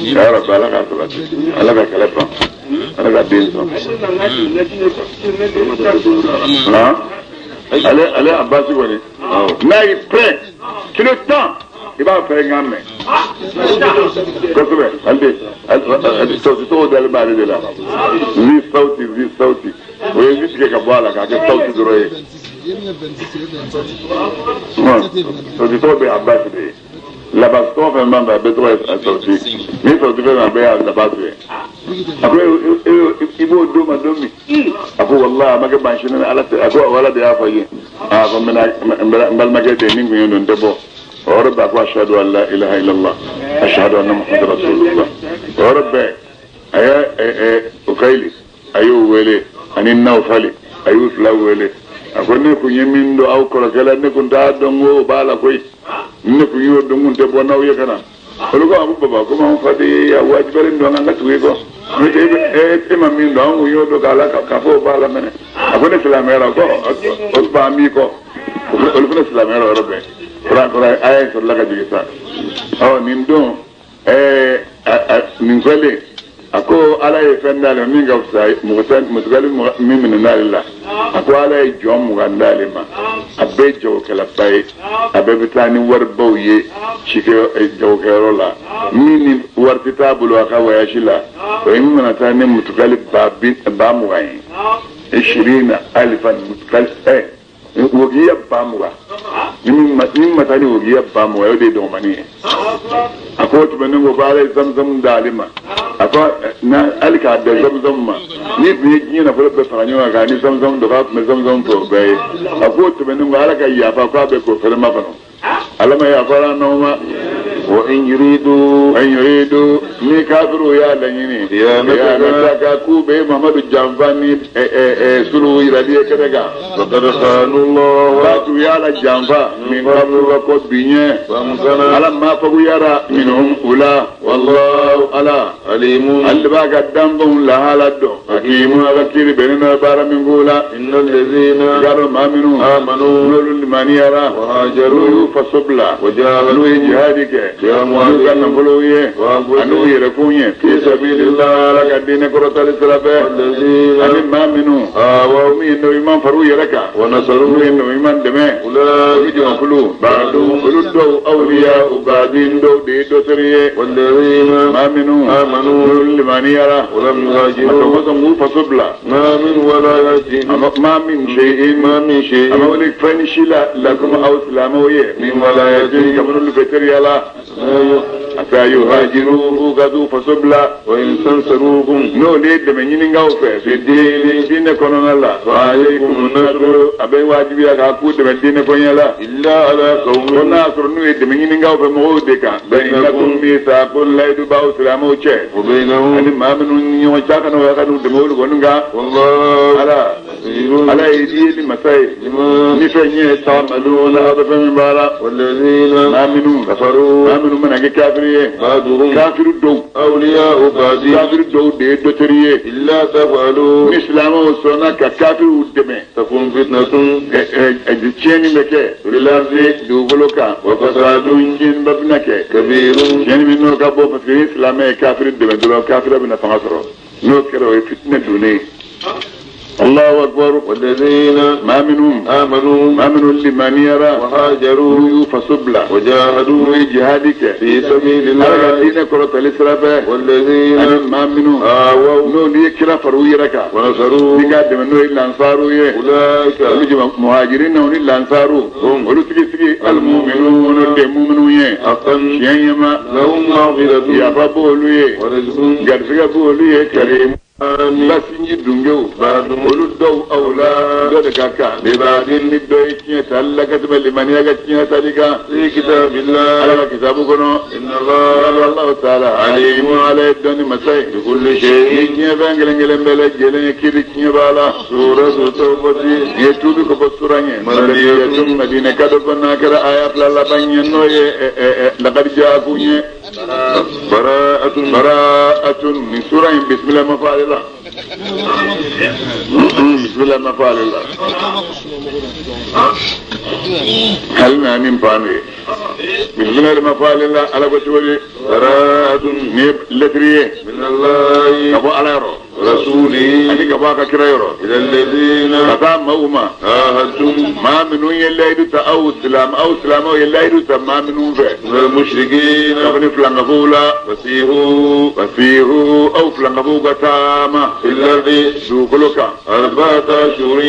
Ya Rabbi ala k'a sabati ala ka kɛlɛ ban ala ka den sɔn. Ale ale Abasi kɔni n'a y'i pɛrɛn kilo 10 i b'a fɛ n k'a mɛn kosɛbɛ ale de sawuti tɔgɔ dalen b'ale de la zi sawuti zi sawuti o ye zi tigɛ ka bɔ a la k'a kɛ sawuti dɔrɔn ye sawuti tɔgɔ bɛ Abasi de ye labasi tɔgɔ fɛn b'an fɛ a bɛɛ tɔgɔ ye sawuti ni sawuti fɛn a bɛɛ y'a labasi ye a ko i b'o d'o ma don min a ko walahi a ma kɛ baasi ye ala tɛ a ko ala de y'a fɔ i ye a ko n balimakɛ den ni n kun ye don n tɛ bɔ o yɔrɔ bɛɛ a ko ashadu an la ilaha illallah ashadu anna muhammadu rasulullah o yɔrɔ bɛɛ a ye Ukayili a y'o wele ani Nawfali a y'u fila wele a ko ne kun ye min dɔn aw kɔrɔkɛ la ne kun t'a dɔn ko o b'a la koyi ne kun y'o dɔn kun tɛ bɔ n'aw ye ka na olu ko a ko baba komi anw fa de ye a wajibiyalen don an ka tugu i kɔ n'o tɛ e ma min dɔn an kun y'o dɔn k'a la k'a fɔ o b'a la mɛnɛ a ko ne silamɛyara ko o ba an b'i kɔ olu fana silamɛyara o yɔrɔ bɛɛ kuran kɔrɔ aya in sɔrɔla ka jigin sa ɔ nin don nin fɛlen a ko ala ye fɛn d'ale ma min ka fisa mutukali min minɛ n'ale la a ko ala ye jɔn 20 d'ale ma a bɛɛ ye jagokɛlaba ye a bɛɛ bɛ taa ni waribaw ye cikɛ jagokɛyɔrɔ la min ni wari tɛ t'a bolo a ka voyage la o ye min mana taa ni mutukali 20,000 ye isirina alifan mutukali wogiya 20,000 ni ma taa ni wogiya 20,000 o de ye dɔgɔmani ye a ko o tɛmɛnen kɔ ko ala ye zamzam d'ale ma a ko hali k'a bɛn zamzam ma ni tun ye diɲɛ nafolo bɛɛ fara ɲɔgɔn kan ni zamzam dɔ k'a tun bɛ zamzam fɔ o bɛɛ ye a ko o tɛmɛnen kɔ ala ka yafa k'a bɛ k'o fɛnɛ makɔnɔ ala ma yafara n'aw ma wa in yuridu in yuridu ni kafiru y'a laɲini khiyanataka k'u bɛ Muhamadu janfa ni sulu yirali ye kɛnɛ kan faqad khanu Allah batu y'a la janfa min qablu ka ko bi ɲɛ ala ma faguyara minhum u la wallahu ala alimun ale b'a ka danfɛnw lahala dɔn hakimu a ka kiiri bɛnnen n'a baara min k'u la innal ladhina i k'a dɔn maa minnu amanu n'olu limaniyara wa hajaru n'u y'u faso bila wa jahadu n'u ye jihadi kɛ n'u ka nafolow ye an'u yɛrɛkun ye fi sabilillah ala ka diinɛ kɔrɔtali sira fɛ ani maa minnu awaw min ye nabi ɲuman far'u yɛrɛ kan wa nasaru n'u ye nabi ɲuman dɛmɛ olu jɔnkulu olu dɔw awliya u baadin dɔw de ye dɔ teri ye walladhina maa minnu amanu n'olu limaniyara wa lam a yuhajiru tɔgɔ sɔn k'u faso bila ma min walayatin ma min shay'in ma min shay'in a ma wuli fɛn si la lakum aw silamɛw ye min walayatin kabini olu fɛ teriya la hatta yuhajiru ka t'u faso bila wa in tansarukum n'olu ye dɛmɛ ɲininkaw fɛ fi diini diinɛ kɔnɔna la fa alaykum nasru a bɛ wajibiya k'a k'u dɛmɛ diinɛ koɲɛ la illa ala ko qaumin n'a sɔrɔ n'u ye dɛmɛ ɲininkaw fɛ mɔgɔw de kan bainakum mithaqun layidu b'aw silamɛw cɛ wa bainahum ani maa minnu ni ɲɔgɔn cɛ a kana a ka n'u dɛmɛ olu kɔni kan wallahu ala basirun ala ye yeli masa ye lima ni fɛn ye ta'maluna aw bɛ fɛn min baara walladhina maa minnu kafaru maa minnu mana kɛ kafiri ye ba'duhum kafiri dɔw awliya'u ba'din kafiri dɔw de ye dɔ teri ye illa taf'alu ni silamɛw sɔnna ka kafiriw dɛmɛ takun fitnatun tiɲɛni bɛ kɛ fil ardi dugukolo kan wa fasadun tiɲɛniba bɛna kɛ kabirun tiɲɛni min n'o ka bɔ parce que ni silamɛ ye kafiri dɛmɛ dɔrɔn kafiri bɛna fanga sɔrɔ n'o kɛra o ye fitinɛ donnen ye. الله أكبر والذين ما منهم آمنوا ما منهم لمن وهاجروا فسبلا وجاهدوا جهادك في سبيل الله الذين كرة الإسراء والذين ما منهم آووا نو كلا فرويرك ونصروا نقدم نو إلا أنصاروا أولئك مهاجرين نو إلا أنصاروا هم ولتكسي المؤمنون المؤمنون حقا يما لهم مغفرة يا بابولي ورزق قرفك بولي كريم basinji dungew olu dɔw aw la dɔ de ka kan ببعض ni dɔ ye tiɲɛ ta la ka tɛmɛ limaniya ka tiɲɛ tali kan في كتاب الله ala ka kitabu kɔnɔ إن الله Allahu taala alimu ala ye dɔnni masa ye بكل ni شيء diɲɛ fɛn kelen kelen bɛɛ lajɛlen ye kiiri tiɲɛ b'a la سورة التوبة ni ye tuubi ko fɔ sura ɲɛ Madaniyatun. Madina ka dɔ fɔ n'a kɛra aya fila laban ye n'o ye laqad jaakum ye براءة bara'atun nin sura in bisimilahi ma fɔ ale la bisimilahi ma fɔ ale la hali n'a ni pan ye bisimilahi ma fɔ ale la ala ko cogo di براءة nin ye lɛtiri ye من الله ka bɔ ala yɔrɔ ورسوله ani ka bɔ a ka kira yɔrɔ إلى الذين ka taa maaw ma عاهدتم maa minnu ye layidu ta aw silamɛ aw silamɛw ye layidu ta maa minnu fɛ من المشركين kabini filankafow la فسيحوا fasihu aw filankafow ka taama في الأرض dugukolo kan أربعة أشهر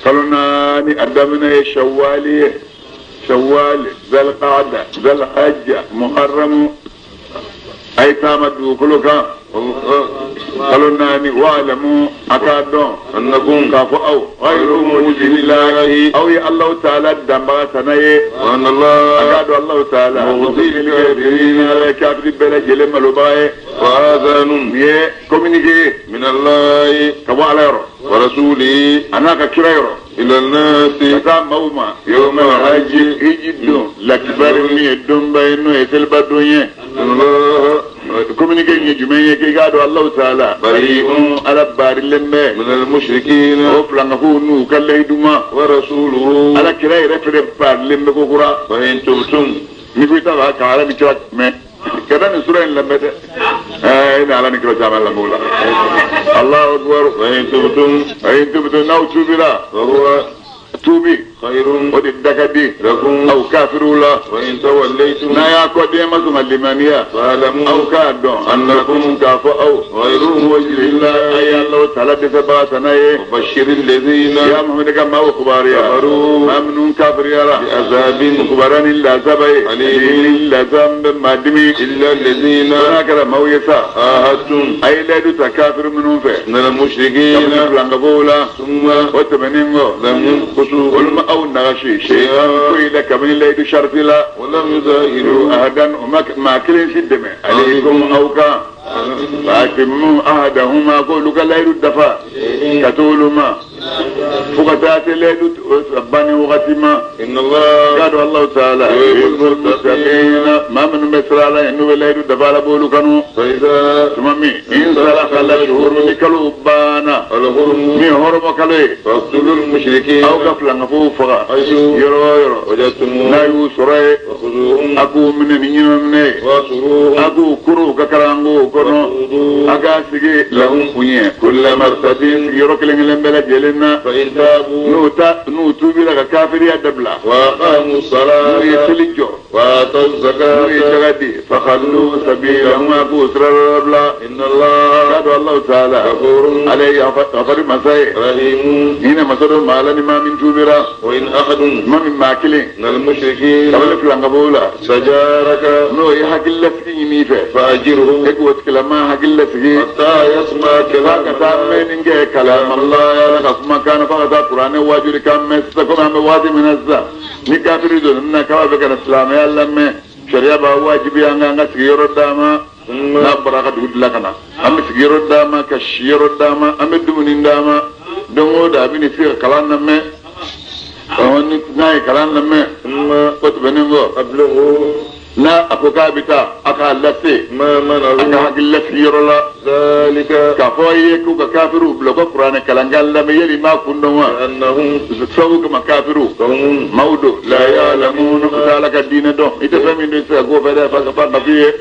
kalo naani a daminɛ ye shawali ye shawali zalqaada zalhajja muharramu a ye taama dugukolo kan kalo naani wa'lamu a k'a dɔn أنكم k'a fɔ aw ghayru mu'jizillahi aw ye Allahu taala danbaga tana ye وأن a الله k'a dɔn Allahu taala Mughfiril kafirin ala ye kafiri bɛɛ lajɛlen malobaga ye وآذان nin ye communiqué ye من الله ka bɔ ala yɔrɔ ورسوله a n'a ka kira yɔrɔ إلى الناس ka taa maaw ma يوم الحج hiji don lakibari min ye donba ye n'o ye seliba don ye الله communiqué in ye jumɛn ye k'i k'a dɔn Allahu taala Bari'un. ala baarilen bɛ من المشركين o filankafow n'u ka layidu ma ورسوله ala kira yɛrɛ fɛnɛ baarilen bɛ ko kura فإن تبتم ni ko i t'a la ka ala ni kira mɛn ka nin sura in lamɛn dɛ ɛɛ i ni ala ni kira caman lamɛn o la Allahu akbar فإن تبتم ayi tubito n'aw tuubira فهو tuubi خير o de da ka di لكم aw kafiriw la وإن توليتم n'a y'a kɔ den ma sɔn ka limaniya aw فاعلموا k'a dɔn أنكم k'a fɔ aw غير موجه a ye الله Allahu taala dɛsɛbaga tana ye وبشر الذين ya Muhammad ka maaw kibaruya كفروا maa minnu kafiriyara بعذاب kibaruya ni lazaba ye Alim. ni lazaba bɛ maa dimi إلا الذين ko n'a kɛra maaw ye sa عاهدتم a ye layidu ta kafiri minnu fɛ من kabini المشركين filankafow la ثم o tɛmɛnen kɔ لم ينقصوا olu ma aw nagasi شيئا foyi la kabini layidu sariti la ولم يظاهروا ahadan o ma maa kelen si dɛmɛ alaykum aw kan fa'atimmu ahadahuma k'olu ka layidu dafa ka t'olu ma fo ka taa se layidu banni wagati ma إن الله k'a dɔn Allahu taala Yuhibbul muttaqina maa minnu bɛ siran ala ɲɛ n'u bɛ layidu dafa ala b'olu kanu فإذا tuma min insalakha al-ashhuru ni kalo banna الحرم min hɔrɔmɔ kalo ye فاقتلوا المشركين aw ka filankafow faga حيث yɔrɔ o yɔrɔ وجدتموهم n'a y'u sɔrɔ ye وخذوهم a k'u minɛ ni ɲɛnamina ye واصروهم a k'u kuru u ka karankow kɔnɔ وخذوا a k'a sigi lahum kun ye كل مرتد yɔrɔ kelen kelen bɛɛ lajɛlen na فإن تابوا n'u ta n'u tuubira ka kafiriya dabila وأقاموا n'u ye الصلاة seli jɔ وآتوا n'u ye الزكاة jaga di fakhallu sabilahum a k'u sira labila إن الله k'a dɔn Allahu taala غفور ale ye yafari masa ye رحيم hinɛ masa don maa la ni maa min tuubira وإن أحد maa min maa kelen من المشركين kabini filankafow la استجارك n'o ye hakililasigi ɲini i fɛ فأجره e k'o tigilama hakililasigi حتى يسمع f'a كلام ka taa الله mɛn nin kɛ kalam Allah ala ka kumakan na f'a ka taa kuranɛ waajuli kan mɛn sisan komi an bɛ waati min na sisan ni kafiri donna na k'a b'a fɛ ka na silamɛya lamɛn sariya b'a wajibiya an k'an ka sigiyɔrɔ d'a ma ثم n'a bɔra a ka dugu dilan ka na an bɛ sigiyɔrɔ d'a ma ka siyɔrɔ d'a ma an bɛ dumuni d'a ma don o don a bɛ n'i sigi ka kalan lamɛn ɔ ni n'a ye kalan lamɛn ثم o tɛmɛnen kɔ أبلغوا n'a a ko k'a bɛ taa a k'a lase ما a ka منعوا hakili lasigi yɔrɔ la ذلك كفوي كوكا كافرو بلوكا قرآن كلانجال لم يلي ما كندوا أنهم سوق ما كافرو مودو لا يعلمون ذلك الدين دو إذا فهمين ليس أقوى فدا فكفر نفيه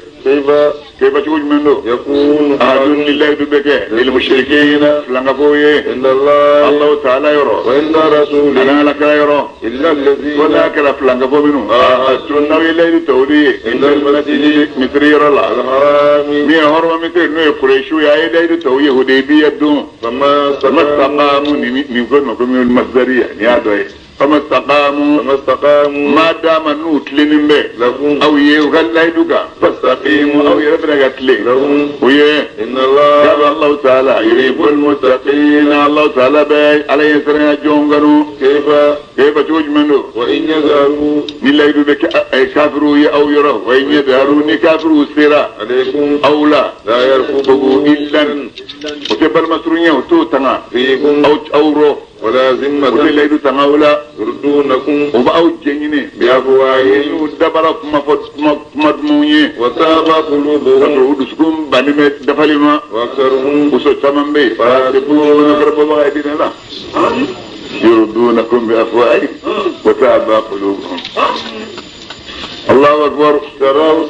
كيف تقول منه يكون أحد لله دبك للمشركين لنقوي إن الله الله تعالى يرى وإن رسوله أنا لك يرى إلا الذين ولا كلا فلنقفو منه أتنا إليه تولي إن المسجد مصر يرى الله الحرام من هرم مصر نوي قريشو يا إليه تولي هديبية دون فما استقاموا نقول من المصدرية يا دوي فما استقاموا ما دام نوت لنمبي لهم أو يغل لا يدوكا فاستقيموا أو يربنا قتلي لهم ويه إن الله قال الله تعالى يحب المتقين الله تعالى بي عليه سنة جونغنو كيف توج منه وإن يظهروا نلا يدوك كافروا أو يروا وإن يظهروا نكافروا سرا عليكم أو لا لا يرقبوا إلا وتبال مسرونيا وتوتنا فيكم أو رو ولا ذمة ولا يدو تناولا يردونكم وباو جيني بأفواههم ودبر مدموني وتابى قلوبهم ودسكم بني دفلما وأكثرهم وسوتمن بي فاسقون فربما يدينا يردونكم بأفواههم وتابى قلوبهم الله أكبر اشتروا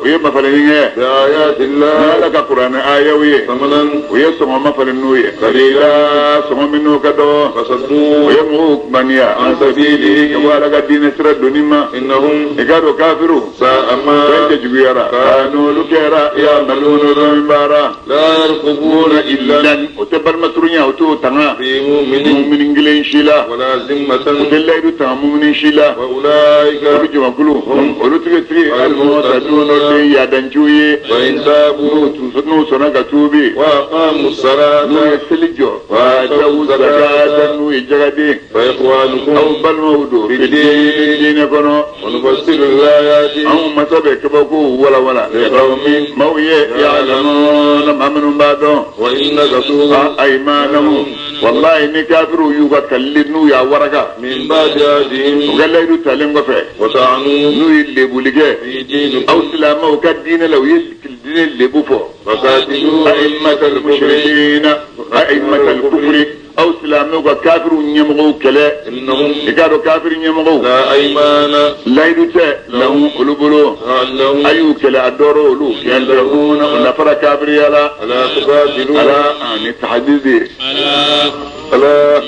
يما فلنين بآيات الله ما لك قرآن آية ويه ثمنا ويسمع ما فلنوية قليلا سمع منه كدو فصدوا ويمغوك منيا عن سبيله ولا الدين سر الدنيا إنهم إقالوا كافروا ساء ما كانوا كانوا لكيرا يعملون رمبارا لا يرقبون إلا وتبر مسرونيا وتو تنا في مؤمن مؤمن شيلا ولا ذمة وتلا يدو مؤمن شيلا وأولئك هم المعتدون يا دنجوي وإن تابوا نوسنا كتوبي وأقاموا الصلاة نوسلجو وآتوا الزكاة نويجادي فإخوانكم أو بل مودو في الدين كنو ونفصل الآيات أو مسبك بكو ولا ولا لقوم موي يعلمون ما من بعدهم وإن نكثوا أيمانهم والله إني كافر يوكلنوا يا ورقة من بعد عهدهم وقال لا يدو تعلم قفه وطعنوا نوي اللي بولجه في دينكم أو سلامة وكالدين لو يلك الدين اللي بفو فقاتلوا أئمة المشركين أئمة الكفر أو سلامة وكافر يمغو كلا إنهم يقالوا كافر يمغو لا أيمان لا يدو لهم قلوبلو أيو كلا أدورو لو يندرون ونفر كافر يلا ألا تقاتلوا ألا نتحدث ألا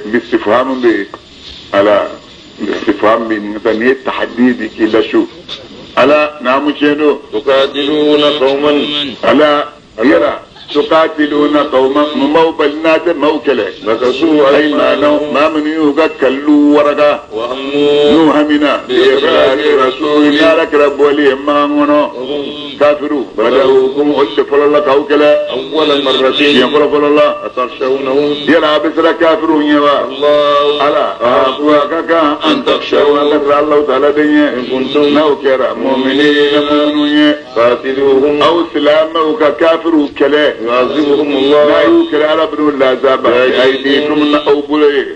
باستفهام بي ألا باستفهام بي نتنيه التحديد كلا شو ألا نعم شنو تقاتلون قوما ألا يلا تقاتلون قوما موبلنات موكلة نكثوا أيمانهم ما من يوغا كلو ورقا وهموا نوهمنا بإخراج رسول نارك رب ولي ما منو كافروا بدأوكم قل فلله كوكلة أول مرة يقول فلله أتخشونهم يلا بسر كافرون يوا الله ألا أقوى كاكا أن تخشوا الله تعالى دنيا إن كنتم نوكرا مؤمنين مؤمنين قاتلوهم أو سلامة وكافروا كلا يعذبهم الله لا يوكل على بنو العذاب أيديكم أو بلي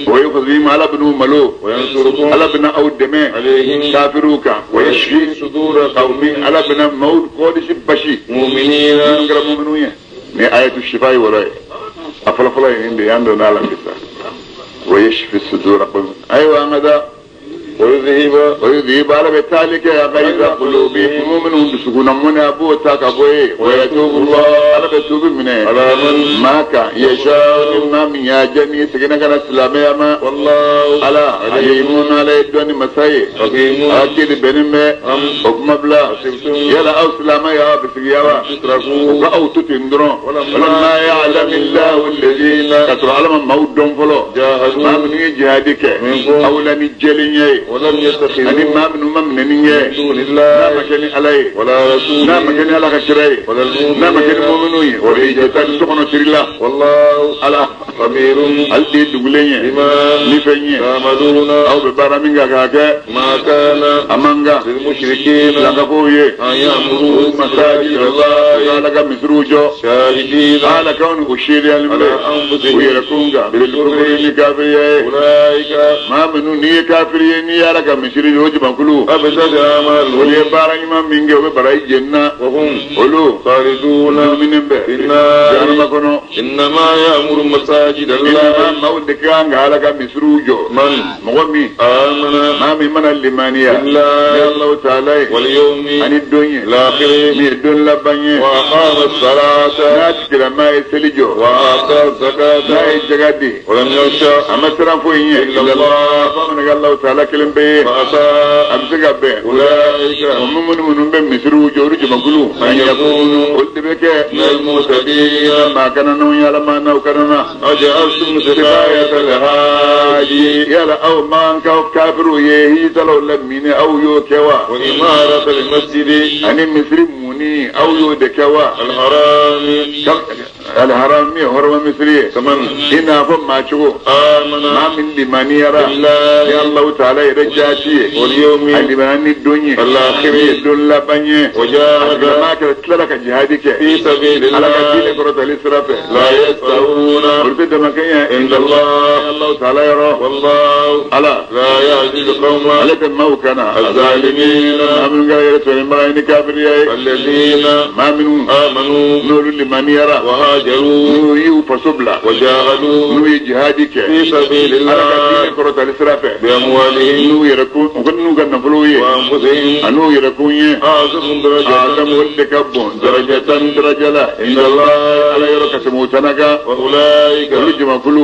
ويخزيهم على بنو ملو وينصركم على بنا أو الدماء عليهم كافروك ويشفي صدور قوم على بنا موت قودش بشي مؤمنين مؤمنين من آية الشفاء وراي أفلا فلا يندي عندنا نعلم بس ويشفي الصدور قوم أيوة ماذا ويذهب على بتالك يا غيظ قلوبهم مؤمنون بسكون من أبو تاكبوي ويتوب الله على بتوب منه على من ما كان يشاء مما من يا جميع سكنك على السلام ما والله على عليمون على الدنيا مساي حكيم أكيد بنم حكم بلا يلا أو سلام يا بسيارة أو تتندرون ولما يعلم الله الذين كثر علم موت دون فلو ما من يجهادك أو لم يجلني ولم يتخذوا أني ما من ممنين من دون الله لا مكان عليه ولا رسول لا مكان على كشري ولا المؤمنين لا مكان مؤمنين وريجة سخن سر الله والله على خبير هل دي دغلين بما ni fɛn ye تعملون aw bɛ baara min kɛ k'a kɛ ما كان a man kan للمشركين lankafow ye أن يعمروا مساجد الله Ala ka misiriw jɔ شاهدين Ala k'anw ni o seereyalen على bɛ u أنفسهم yɛrɛ kun kan بالكفر ni kafiriya ye أولئك maa minnu n'i ye kafiri ye n'i ye Ala ka misiri jɔ o jamakulu حبطت olu أعمالهم ye baara ɲuman min kɛ o bɛ baraji jeni na وهم olu خالدون dumuni bɛ في النار jahanama kɔnɔ إنما يأمر مساجد i الله nama maaw de kan ka Ala ka misiriw jɔ من mɔgɔ min آمن maa min mana limaniya ni بالله Alahu taala ye واليوم ani don ye الآخر min ye don laban ye وأقام الصلاة n'a tigilama ye seli jɔ وآتى n'a الزكاة ye jaga di ولم يخشى a ma siran foyi ɲɛ إلا الله bamanan Alahu taala kelen bɛ ye فعسى a bɛ se ka bɛn أولئك o minnu bɛ misiriw jɔ olu jamakulu أن يكونوا olu de bɛ kɛ من المهتدين maa kana n'anw ye Ala ma n'aw kana na أجعلتم سقاية الحاج yala aw man ka kafiriw ye hijitalaw lamini aw y'o kɛ wa وإمارة المسجد ani misiri muni aw y'o de kɛ wa الحرام alharam min ye hɔrɔma misiri ye كمن i n'a fɔ maa cogo آمن maa min limaniyara ni بالله Alahu taala yɛrɛ jaati ye واليوم a limaniya ni don ye الآخر min ye don laban ye a وجاهد tigilama kɛra tilala ka jihadi kɛ في سبيل Ala ka diinɛ الله kɔrɔtali sira fɛ لا يستوون olu tɛ damakɛɲɛ عند الله Alahu taala yɔrɔ والله Ala لا يهدي القوم ale tɛ maaw kana الظالمين maa minnu kɛra yɛrɛ sɔrɔbaga ye ni kafiriya ye الذين maa minnu آمنوا n'olu limaniyara وهاجروا n'u y'u faso bila وجاهدوا n'u ye jihadi kɛ في سبيل Ala ka diinɛ الله kɔrɔtali sira fɛ بأموالهم n'u yɛrɛ kun u ko n'u ka nafolow ye وأنفسهم a n'u yɛrɛ kun ye أعظم a درجة ka olu de ka bon daraja tan daraja la عند الله Ala yɔrɔ ka tɛmɛ o tana kan وأولئك olu jamakulu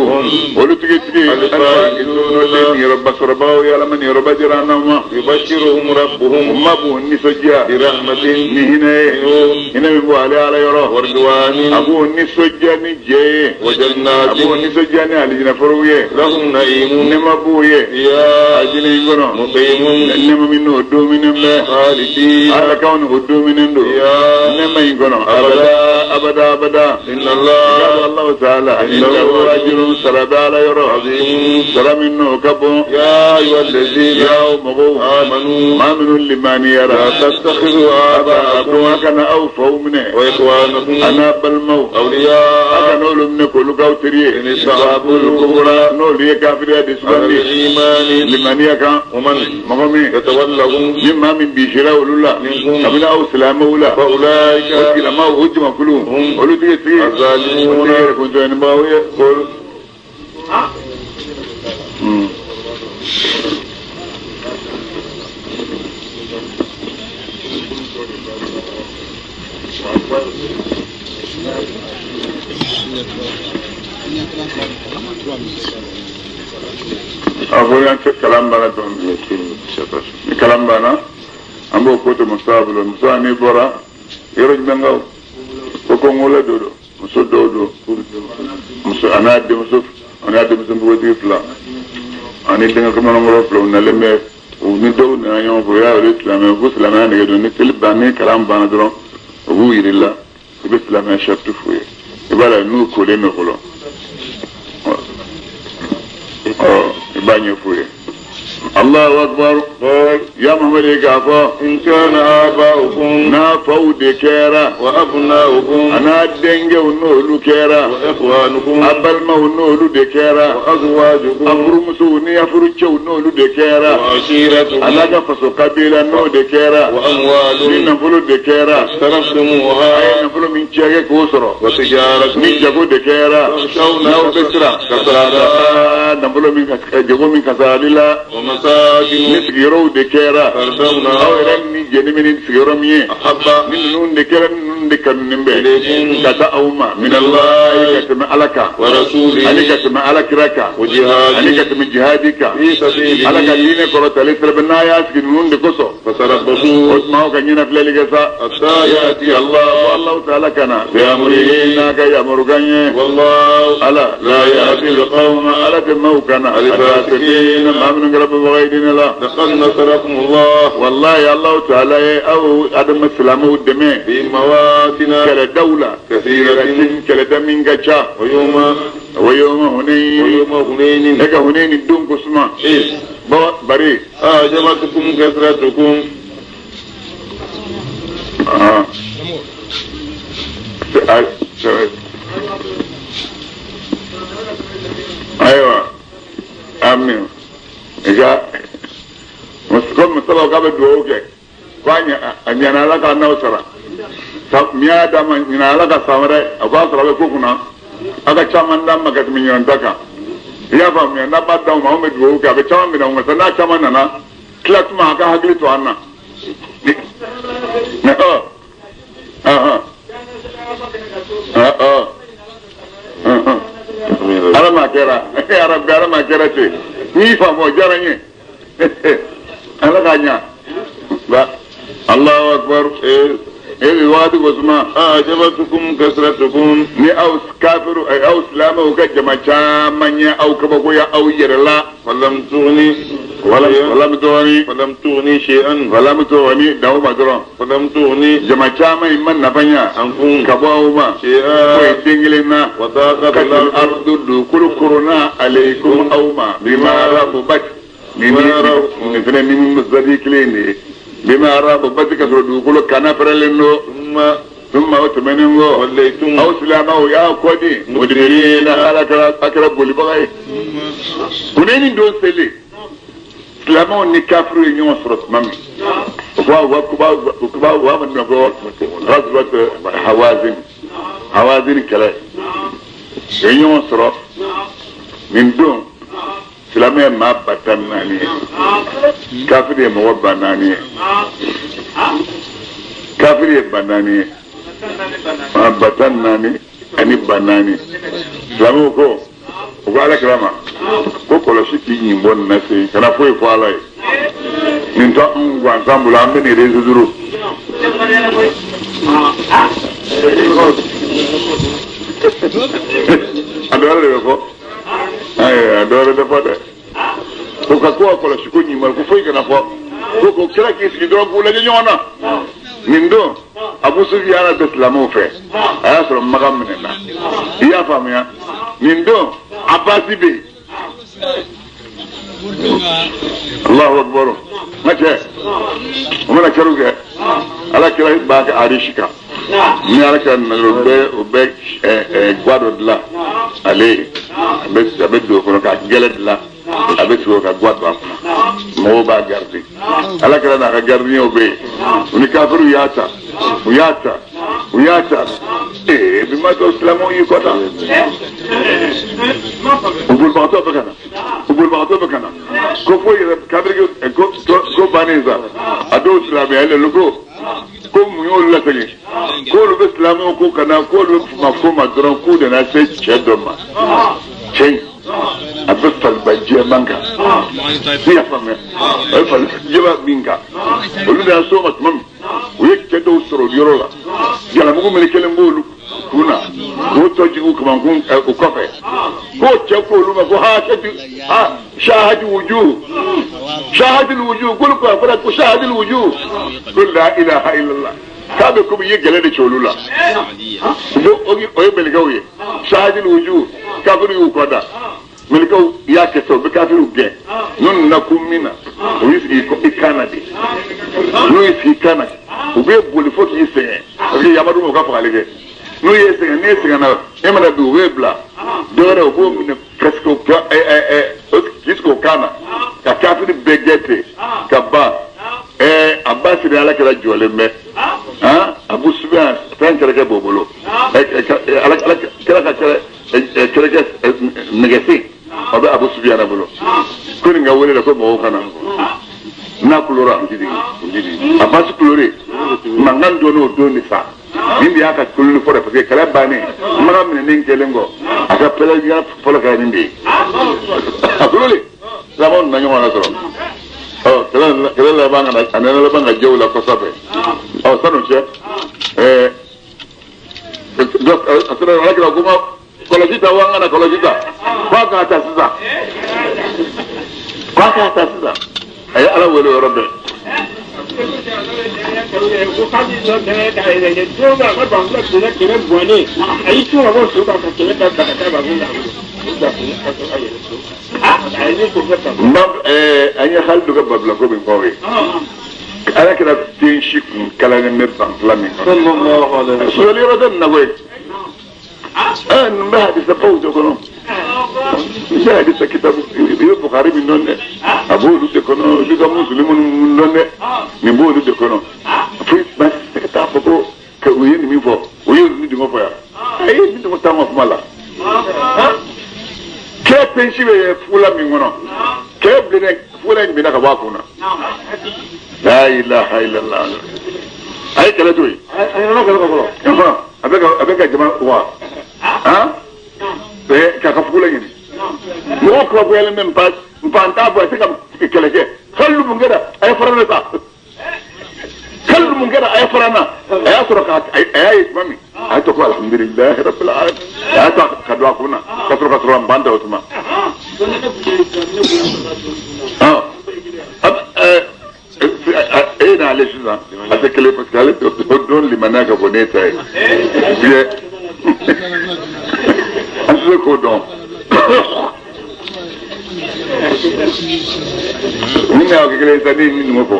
olu tigitigi الفائزون niyɔrɔba sɔrɔbagaw ye Ala ma niyɔrɔba jira an na ma يبشرهم u ربهم ma b'u nisɔndiya برحمة ni hinɛ ye منه hinɛ min bɔ ale Ala yɔrɔ a ورضوان b'u nisɔndiya ni jɛ ye a وجنات b'u nisɔndiya ni alijinɛ forow ye لهم نعيم nɛɛma b'u ye فيها alijinɛ in kɔnɔ مقيم nɛɛma min n'o dumuni bɛ خالدين Ala k'anw ni o dumuni don فيها nɛɛma in kɔnɔ abada abada abada إن الله Allahu taala innahu ajrun sara bɛ Ala yɔrɔ عظيم sara min n'o ka bon يا أيها الذين y'aw mɔgɔw آمنوا maa minnu limaniyara لا تتخذوا a ko آباءكم a kana aw faw minɛ وإخوانكم a n'a balimaw a أولياء kana olu minɛ k'olu k'aw teri ye إن استحبوا الكفر n'olu ye kafiriya de على sugandi الإيمان limaniya kan ومن mɔgɔ min يتولهم ni maa min bisira olu la منكم kabini aw silamɛw la o فأولئك tigilamaw o jamakulu olu tigi tigi o الظالمون tigi yɛrɛ kuntɔɲɔnibagaw ye. قل A fɔ an tɛ kalan banna dɔɔni ni kalan banna an b'o ko to muso bolo muso n'i bɔra yɔrɔ jumɛn kaw ko kɔngɔla dɔ don muso dɔw don muso a n'a denmuso a n'a denmuso npogotigi fila ani denkɛ kamalenkɔrɔ fila u nalen bɛ u ni dɔw nana ɲɔgɔn fɛ u y'a yɛrɛ silamɛ ko silamɛya nege don ni seli ban ni kalan banna dɔrɔn u b'u yiri la i bɛ silamɛya sariti f'u ye i b'a la n'u kolen don fɔlɔ ɔ i b'a ɲɛf'u ye Allahu akbar قل ya Muhammadu k'a fɔ إن كان آباؤكم n'a faw de kɛra وأبناؤكم a n'a denkɛw n'olu kɛra وإخوانكم a balimaw n'olu de kɛra a وأزواجكم furumusow ni a furucɛw n'olu de kɛra a وعشيرتكم n'a ka faso kabila n'o de kɛra ni وأموال nafolo de kɛra a ye اقترفتموها nafolo min cɛ k'o sɔrɔ وتجارة ni jago de kɛra تخشون n'aw bɛ siran كسادها nafolo min jago min kasarali la ni ومساكن sigiyɔrɔw de kɛra aw ترضونها yɛrɛ ni jɛni min ni sigiyɔrɔ min ye أحب ni ninnu de kɛra ni ninnu de kanunen bɛ إليكم ka taa aw ma minallahi ka tɛmɛ Ala kan ani ka ورسوله tɛmɛ Ala kira kan ani وجهاد ka tɛmɛ jihadi kan في Ala ka سبيله diinɛ kɔrɔtali sira bɛ n'a y'a sigi ninnu de kosɔn o فتربصوا tuma aw ka ɲɛnafilɛli kɛ sa حتى يأتي Allah الله Allahu taala kana بأمره n'a ka yamarukan ye والله Ala لا يهدي القوم Ala tɛ maaw kana alfasiqina maa minnu kɛra banbagaw ye diinɛ la لقد نصركم الله wallahi Allahu ta'ala ye aw adama silamɛw dɛmɛ في مواطن kɛlɛdaw la كثيرة kɛlɛda min ka ca ويوم wa yawma Hunayn ويوم هنين e ka Hunayn don ko suma إذ bari أعجبتكم كثرتكم ayiwa amin nka ko musalaw k'a bɛ dugawu kɛ ko a ɲana ala k'a n'aw sara min y'a d'a ma ɲina ala ka san wɛrɛ a k'a sɔrɔ a bɛ ko kunna a ka caman d'a ma ka tɛmɛ ɲinan ta kan i y'a faamuya n'a b'a d'aw ma anw bɛ dugawu kɛ a bɛ caman minɛ nka n'a caman nana tila tuma a ka hakili to an na ala ma kɛra yarabi ala ma kɛra ten n'i faamu o diyara n ye ala k'a ɲa ba Allahu akbar e bi waati ko suma أعجبتكم كثرتكم ni aw kafiru aw silamɛw ka jama caman ye aw kabakoya aw yɛrɛ la فلم تغني wala tuguni فلم تغني شيئا wala tuguni dawo ma dɔrɔn فلم تغني jama caman in ma nafa ɲa عنكم ka bɔ aw ma شيئا fo ye den kelen na وضاقت katil الأرض ardu dugukolo korona aleikum aw ma bima rabubat ni ni fɛnɛ ni zadi kelen de ye bima rabubat ka sɔrɔ dugukolo kana pɛrɛlen don ثم ثم o tɛmɛnen kɔ وليتم aw silamɛw y'a kɔ di mudibirina ala kɛra bolibaga ye Hunayni don selen silamɛw ni kafiriw ye ɲɔgɔn sɔrɔ tuma min u b'a fɔ ko ghazwat Hawazin Hawazin kɛlɛ u ye ɲɔgɔn sɔrɔ nin don silamɛ ye maa 14,000 ye kafiri ye mɔgɔ 4,000 ye kafiri ye 4,000 ye 14,000 ani 4,000 silamɛw ko u ko ala kira ma ko kɔlɔsi k'i ɲin bɔ nin na se kana foyi fɔ ala ye nin tɔ anw gansan bolo an bɛ nin résoudre a dɔ wɛrɛ de bɛ fɔ ayi a dɔ wɛrɛ tɛ fɔ dɛ ko ka ko a kɔlɔsi ko ɲin bɔ ko foyi kana fɔ ko kira k'i sigi dɔrɔn k'u lajɛ ɲɔgɔn na nin don Abu Sufiyana bɛ silamɛw fɛ a y'a sɔrɔ Makan minɛna i y'a faamuya nin don Abasi bɛ yen Allahu akbar n ka cɛ o mana kɛr'u kɛ ala kira b'a kɛ arisi kan ni ala kira nana o bɛ guwa dɔ dilan ale ye a bɛ don o kɔnɔ ka gɛlɛ dilan a bɛ sigi o ka guwa don a kunna mɔgɔw b'a garder ala kira n'a ka gardien bɛ yen u ni kafiriw y'a ta u y'a ta u y'a ta bi ma sɔrɔ silamɛw y'i kɔ ta u bolibagatɔ bɛ ka na u bolibagatɔ bɛ ka na ko foyi yɛrɛ kafiri ko bannen sa a dɔw silamɛya le ko mun y'olu lasegin k'olu bɛ silamɛw ko ka na k'olu ma ko ma dɔrɔn k'u nana se cɛ dɔ ma cɛ in a bɛ faliba jɛman kan ne y'a faamuya a bɛ faliba jɛman min kan olu nana s'o ma tuma min u ye cɛ dɔw sɔrɔ yɔrɔ la jalamugu mele kelen b'olu kun na k'o tɔ jigin u kamankun o kɔfɛ k'o cɛ k'olu ma ko ha shahadi wujuh shahadi wujuh k'olu ko a fɔra ko shahadi wujuh ko la ilaha illallah k'a bɛ komi i ye gɛlɛ de ci olu la o ye mɛlɛkɛw ye shahadi wujuh kafiriw y'u kɔ da mɛlɛkɛw y'a kɛ sisan u bɛ kafiriw gɛn n'u nana kun min na u y'i sigi i kan na de n'u y'i sigi i kan na u bɛ boli fo k'i sɛgɛn parce que yamadu ma u ka fagali kɛ n'u ye sɛgɛn n'e sɛgɛnna e mana bin u b'e bila dɔ wɛrɛ u b'o minɛ presque k'i sigi o kan na ka kafiri bɛɛ gɛn ten ka ban a ba siri ala kɛra jɔlen bɛ Abu Sufyan fɛn kɛrɛkɛ b'o bolo ala kɛra ka kɛrɛkɛ nɛgɛsen a bɛ Abu Sufyan bolo ko nin ka wele de ko mɔgɔw kana n'a kulora a basi kulore mankan dɔ n'o don de sa nin de y'a ka kuloni fɔlɔ parce que kɛlɛ bannen Makan minɛnen kɛlen kɔ a ka pɛlɛn fɔlɔ kɛra nin de ye a kulolen silamɛw nana ɲɔgɔn na sɔrɔ kɛlɛ laban ka na a nana laban ka jɛ u la kɔsɛbɛ san'o cɛ a sera ala kira ko ma kɔlɔsi ta wa an kana kɔlɔsi ta f'a kana ta sisan K'a k'a ta sisan a ye Ala wele o yɔrɔ bɛɛ. An ye hali dɔ ka babila ko min fɔ aw ye. Ala kɛra den si kun kalannen bɛ banfula min kɔnɔ. Sɔrɔli yɔrɔ tɛ nin na koyi. Nin bɛ hadisa baw de kɔnɔ. Nin bɛ hadisa kitabu i bɛ Bukari min dɔn dɛ. A b'olu de kɔnɔ i bɛ ka musulimi minnu dɔn dɛ. Nin b'olu de kɔnɔ. Foyi ma se ka taa fɔ ko u ye nin min fɔ u ye nin dungɔ fɔ yan. Ayi nin dungɔ t'anw ka kuma la. Kɛ pensi bɛ fugula min kɔnɔ. Kɛ bilennen fugula in binna ka bɔ a kun na. La ilaha illallah. A ye kɛlɛ to yen. A yɛrɛ kɛlɛ ka fɔlɔ. A bɛ ka jama wa. K'a ka fugula ɲini. Mɔgɔw kurakurayalen bɛ npan t'a bɔ a tɛ se ka kɛlɛ kɛ. Hali mun kɛra a ye fara ne ta. Hali mun kɛra a ye fara n na. A y'a sɔrɔ k'a a y'a ye tuma min. A y'a to ko alhamdulilayi rabbil alamin. A y'a ta ka don a kun na. Ka sɔrɔ npan ta o tuma. E n'ale sisan a tɛ kelen parce que ale o don limaniya ka bon n'e ta ye. An tɛ se k'o dɔn. Ni ne y'aw kɛ kelen ye sisan ne ye min fɔ.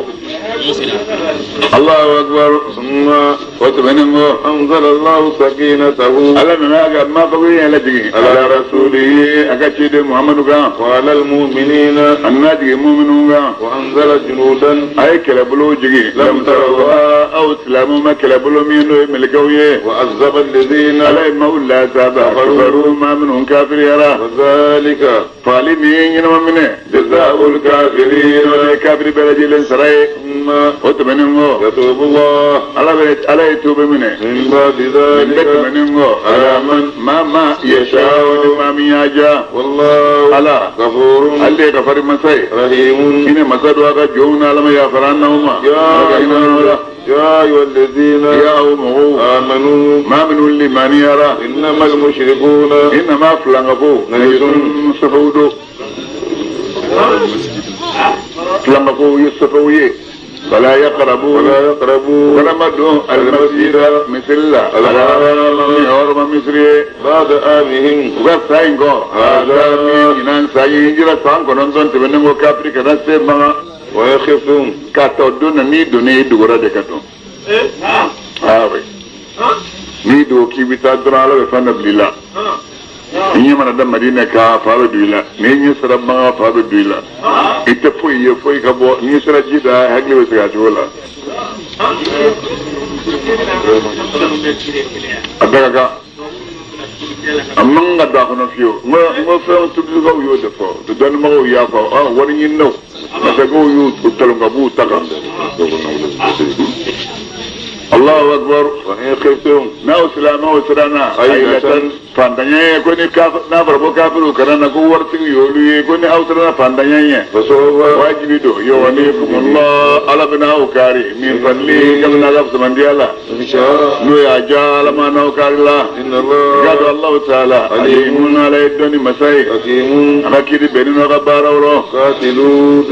Allahu akbar. Summa o tɛmɛnen kɔ. Anzalallahu sakinatahu. Ala nana ka maa fɔ ko e yɛrɛ jigin. Ala rasulihi a ka ciden Muhamadu kan. Wa alal mu'minina. A nana jigin mu'minu kan. Wa anzala junudan. A ye kɛlɛbolo jigin. Lam tarawha. Aw silamɛw ma kɛlɛbolo min n'o ye mɛlɛkɛw ye. Wa azaba alladhina. Ala ye maaw lazaba. Kafaru maa minnu kafiriyara. Wa zalika. Fagali nin ye ɲɛnama minɛ. Jazaa'ul kafirin. O ye kafiri bɛɛ lajɛlen sara ye. O tɛmɛnen kɔ. Yatubullah. Ala ye tuubi minɛ. Min ba'di dhalika. Nin bɛɛ tɛmɛnen kɔ. Ala man. Maa ma yasha'u ni maa min y'a diya. Wallahu. Ala. Ghafurun. Ale de ye kafari masa ye. Rahimun. Hinɛ masa don a ka jɔnw na Ala ma yafara an n'aw ma. يا أيها الذين يا آمنوا ما من اللي إنما المشركون إنما فلانغفو نجس سفودو فلانغفو يسفوي فلا يقربوا ولا مدوا المسجد مثل الحرام حرم مصري بعد آمهم وقف هذا من ساين سان كنون تبنمو كافري كذا سيما ويخفون كاتودون ني دوني دوغرا دكاتون ah oui ni do ki bita dɔrɔn ala bɛ fɛn dɔ bila i la ni ɲɛ mana da Madina kan fa bɛ don i la ni ɲɛ sera Maka fa bɛ don i la i tɛ foyi ye foyi ka bɔ n'i sera ji da hakili bɛ segin a cogo la a bɛɛ ka kan a man ka don a kɔnɔ fiyewu n ko fɛn tubilikaw y'o de fɔ dɔnnibagaw y'a fɔ wari ɲininaw masakɛw y'u talon ka b'u ta kan. Allahu akbar. Wa in khiftum. N'aw silamɛw siranna. Aylatan fantanya ye ko ni n'a fɔra ko kafiriw kana na ko waritigi y'olu ye ko ni aw siranna fantanya ye. Fasawfa. Wajibi don yughnikumullah Ala bɛna aw kari min fadli kabini a ka fisamandiya la. N'o y'a diya Ala ma n'aw kari la. Inna Allah. I k'a dɔn Allahu taala. Alimun Ala ye dɔnni masa ye. Hakimun. A ka kiiri bɛnnen don a ka baaraw rɔ. Qatilu.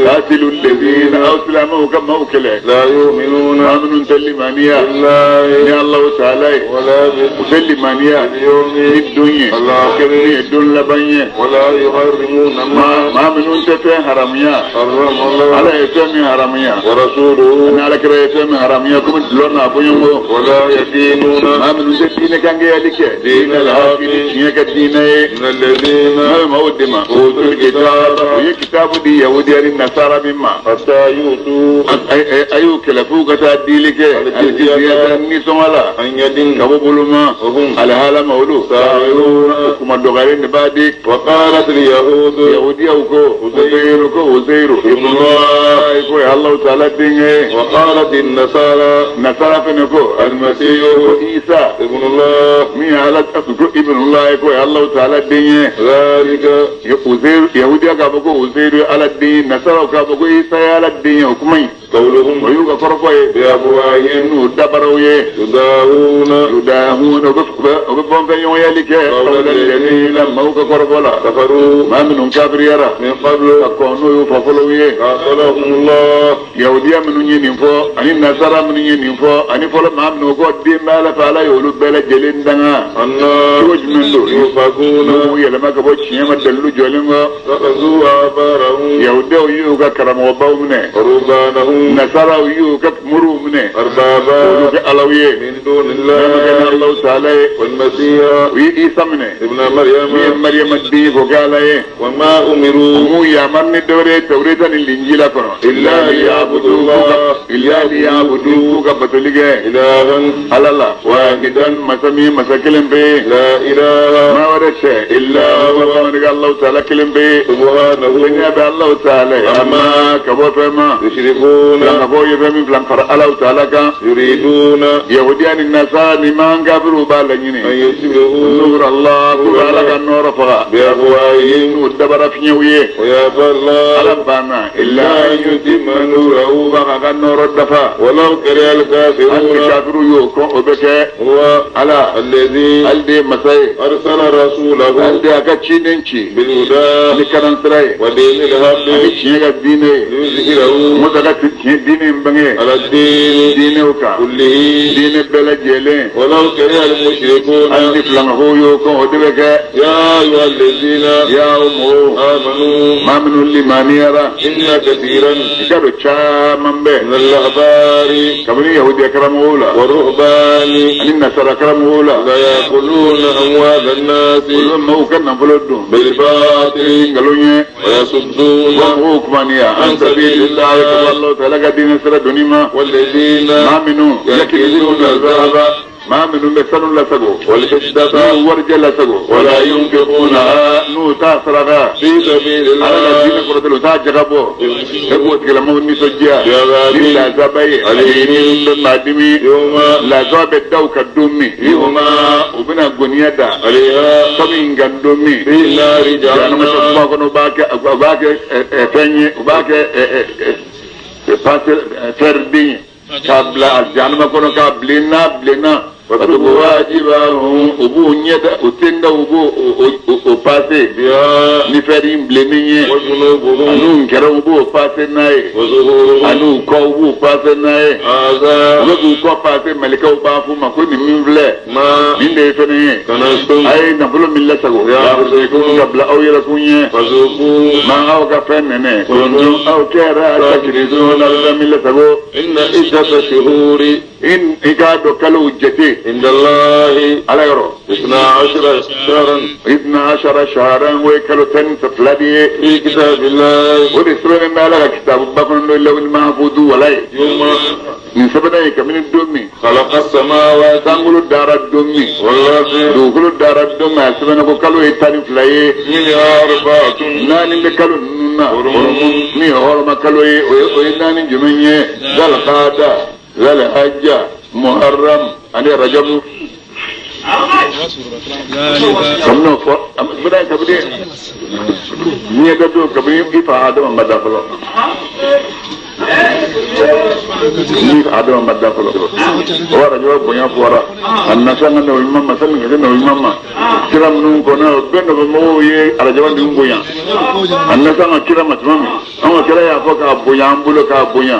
Qatilu alladhina aw silamɛw ka maaw kɛlɛ. La yu'minuna. Maa minnu tɛ limaniya. Ni Allahu taala ye. U tɛ limaniya. Ni don ye. Ni don laban ye. Maa minnu tɛ fɛn haramuya. Ala ye fɛn min haramuya. Ani Ala kira ye fɛn min haramuya komi dulɔ n'a bɔɲɔgɔnko. Maa minnu tɛ diinɛ kankɛyali kɛ. Diinɛ la ni tiɲɛ kɛ diinɛ ye. N'a bɛ maaw dɛmɛ. U ye kitaabu di yahudiya ni nasara min ma. A y'u kɛlɛ f'u ka taa diili kɛ. Nisɔngɔ la. Ka bɔ bolo ma. Alihala ma olu. Kuma dɔgɔyalen de b'a di. Yahudiyaw ko. Uzeiru ko Uzeiru. Ibnullah ko ye Alahu taala denkɛ ye. Nasara fɛnɛ ko. Almasihu. Ko Isa. Ibnullah. Min ye Ala ko Ibnullah ko ye Alahu taala den ye. Zalika. Uzeiru Yahudiya k'a fɔ ko Uzeiru ye Ala den ye. Nasaraw k'a fɔ ko Isa ye Ala den ye o kuma in. قولهم ويوغا بأفواههم ودبروا يداهون يداهون وبفهم في يوم يلك قول الذين موقع قربولا كفروا ما منهم كافر يرى من قبل فكونوا يفضلوا قاتلهم الله يهوديا من ينفو أني نصارى من ينفو أني فلو ما منو قد دين ما فعلا يقولوا بلا جلين دنا أن يوفقون يلما كبو تشيما دلو جولين اتخذوا آبارهم يهوديا يوغا كرم وباومنه ورهبانهم نصارى يوغا مرومنه أربابا ألوية من دون الله الله تعالى والمسيح وعيسى منه ابن مريم مريم الدين وقال وما أمروا يا من دوري توريتا الإنجيل إلا ليعبدوا الله إلا ليعبدوا كبتلك إلها على الله واحدا مسمي مسكلم به لا إله ما ورث إلا هو الله تعالى كلم به سبحانه الله تعالى أما كبوفما يشركون لما يفهم فلان فرع الله تعالى يريدون يهوديان النصارى ما كفروا بالنيني أن يتبعوا نور الله تعالى النور فغا بأفواههم ودبر فينيويه ويأبى الله ربنا إلا أن يتم نوره بغا النور الدفا ولو كره الكافرون الكافر يوكو وبك هو على الذي الذي مساي أرسل رسوله الذي أكتشينشي بالهدى لكران سراي ودين الحق أكتشينك الدين ليظهره متكتشين دين بني على الدين دينك كله دين بلا جيلين ولو كره المشركون أنت هو يوكو وبك يا أيها الذين يا أمو آمنوا ما من اللي ما نيرا إن كثيرا كانوا شاما به من الأحبار كمن يهود يكرمولا والرهبان أن النصارى كرمولا لا يأكلون أموال الناس كلهم هو كان فلودون بالباطل قالوا ويصدون عن سبيل الله والله تعالى دين سر دنيما والذين ما منو يكنزون الذهب ما منو بسنو لا سغو والفضة ورجل لا سغو ولا ينفقونها نو تاسرغا في سبيل الله على دين قرتلو تاجغبو تقول كلامه نسجيا لا زباي عليهم بمادمي يوم لا زاب الدوك الدمي يوم وبنا غنيدا عليها كمين غندمي في نار جهنم انا ما باك باك فني باك باسل فردي قبل الجهنم كونو قبلنا بلنا وتواجبهم أبو نيدا أتندا أبو أباسي نفرين بلنية وجنوبهم أنو كرام أبو أباسي ناي وظهورهم أنو كأبو أباسي ناي هذا أبو كأباسي ملكة أبافو ما كوني من فلا ما من ده كنستم أي نفلو من الله سكو يا رسولكم قبل أو يركوني فذوقوا ما أو كفن كنتم أو كرا تكرزون الله من الله سكو إن عدة الشهور إن إكادو كلو جتي عند الله على يرو 12 شهرا 12 شهرا ويكلو تن تفلدي في كتاب الله ورسول ما لك كتاب بكون لو المحفوظ ولا يوم من سبنا كمن الدمي خلق السماوات سانغلو دار الدمي والأرض دوغلو دار الدمي سبنا كلو يتاني فلاي منها أربعة ناني بكلو نونا مي هرم كلو ويناني جمني ذا القادة ذا الحجة محرم أنا رجب كم نفر بدأ كبدي نية دو كبدي كيف آدم ما دخله كيف آدم ما دخله هو رجب بنيا فورا الناس أنا نويما مثلا كذا نويما ما كرام نون كنا بين بمو يه رجب دون بنيا الناس أنا كرام مثلا أنا كرا يا فوق بنيا أمبلو كبنيا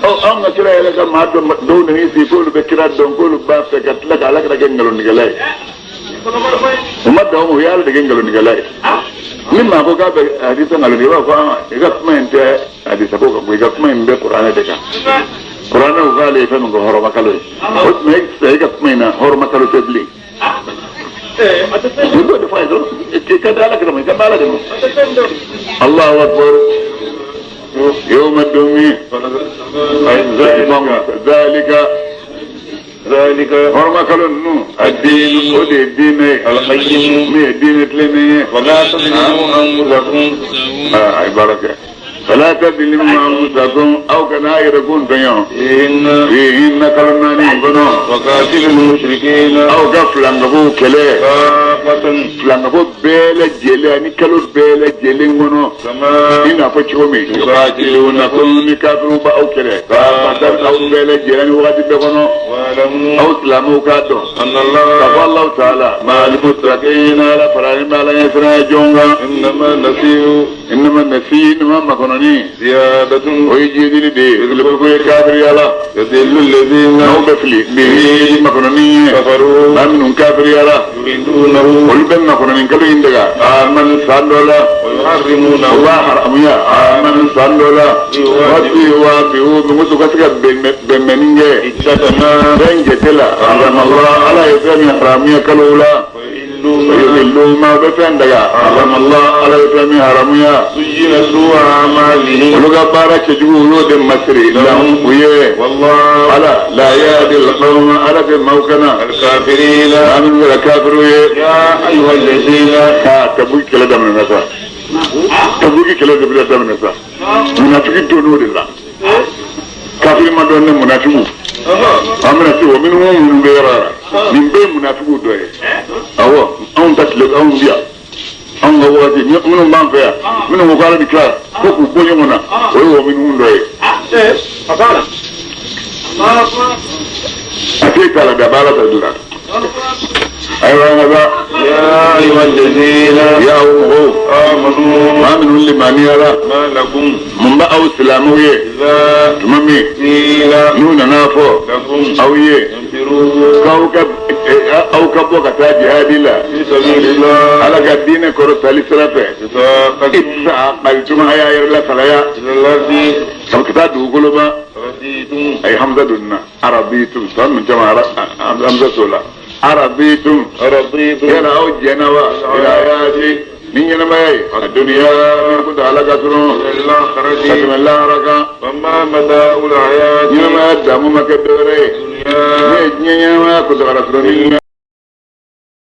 أو أنا كرا يلا كما دون هي سيفول بكرا دون كل باب كتلا على كذا كنغلون نجلاي وما دوم هي على كنغلون نجلاي مما هو كاب حديثا قالوا لي وقع إذا كما أنت حديثا كوكا إذا كما أنت القرآن دكا القرآن وقال يفهم إنه هرم كلوي وما إذا كما إنه هرم كلوي تبلي يقول دفاع كذا على كذا ما كذا على كذا الله أكبر يوم الدنيا ذلك ذلك هرم كلو الدين ودي الدين القيم مي الدين تلمي ولا تظلموا أنفسكم عبارك فلا تظلموا أنفسكم أو كنا يركون فيهم إن كلنا نبنو وقاتلوا المشركين أو كفلا نبو كله Filankafo bɛɛ lajɛlen ani kalo bɛɛ lajɛlen kɔnɔ i n'a fɔ cogo min yuqatilunakum ni kafiriw b'aw kɛlɛ aw bɛɛ lajɛlen ni wagati bɛɛ kɔnɔ aw silamɛw k'a dɔn k'a fɔ Alahu taala ma'al muttaqina ala faralen bɛ ala ɲɛsiran ye jɔn kan innama nasiyu innama makɔnɔni o ye jidili de ye ko ye kafiriya la n'aw bɛ fili ni makɔnɔni ye maa minnu kafiriya la olu bɛ makɔnɔni kalo in daga aman san dɔ la u b'a haramuya aman san dɔ la waati waati o muso ka se ka bɛnbɛnni kɛ fɛn jate la ala ye fɛn min haramuya kalo la ma bɛ fɛn daga ala ye fɛn min haramuya olu ka baara cɛjugu u y'o de masiri lahum u ye ala la yahdi al-qawma ala tɛ maaw kana maa minnu kɛra kafiriw ye ka Tabuki kɛlɛ daminɛna sa Tabuki kɛlɛ de bɛna daminɛ sa munafiki donn'o de la kafiri ma dɔn ne munafigiw an bɛna se o minnu bɛ yɔrɔ la nin bɛɛ ye munafigiw dɔ ye awɔ anw ta tile anw bi yan anw ka wagati minnu b'an fɛ yan minnu ko k'ala bɛ tila ko k'u bɔ ɲɔgɔn na o ye o minnu dɔ ye a t'e ta la dɛ a b'a la ta dilan ayiwa an ka taa ya aw mɔgɔw maa minnu limaniyara mun bɛ aw silamɛw ye tuma min n'u nana fɔ aw ye k'aw ka aw ka bɔ ka taa jihadi la ala ka diinɛ kɔrɔtali sira fɛ isaqaltum a y'a yɛrɛ lasalaya ka taa dugukolo ma a ye hamza donna arabitum san ninnu caman hamza t'o la arabitum yala aw jɛnna wa ilayati ni ɲɛnamaya ye a duniya min kun ala ka surun ka tɛmɛ lahara kan ɲɛnamaya damu ma kɛ dɔwɛrɛ ye ne ye diɲɛ ɲɛnamaya kuntagala surunni.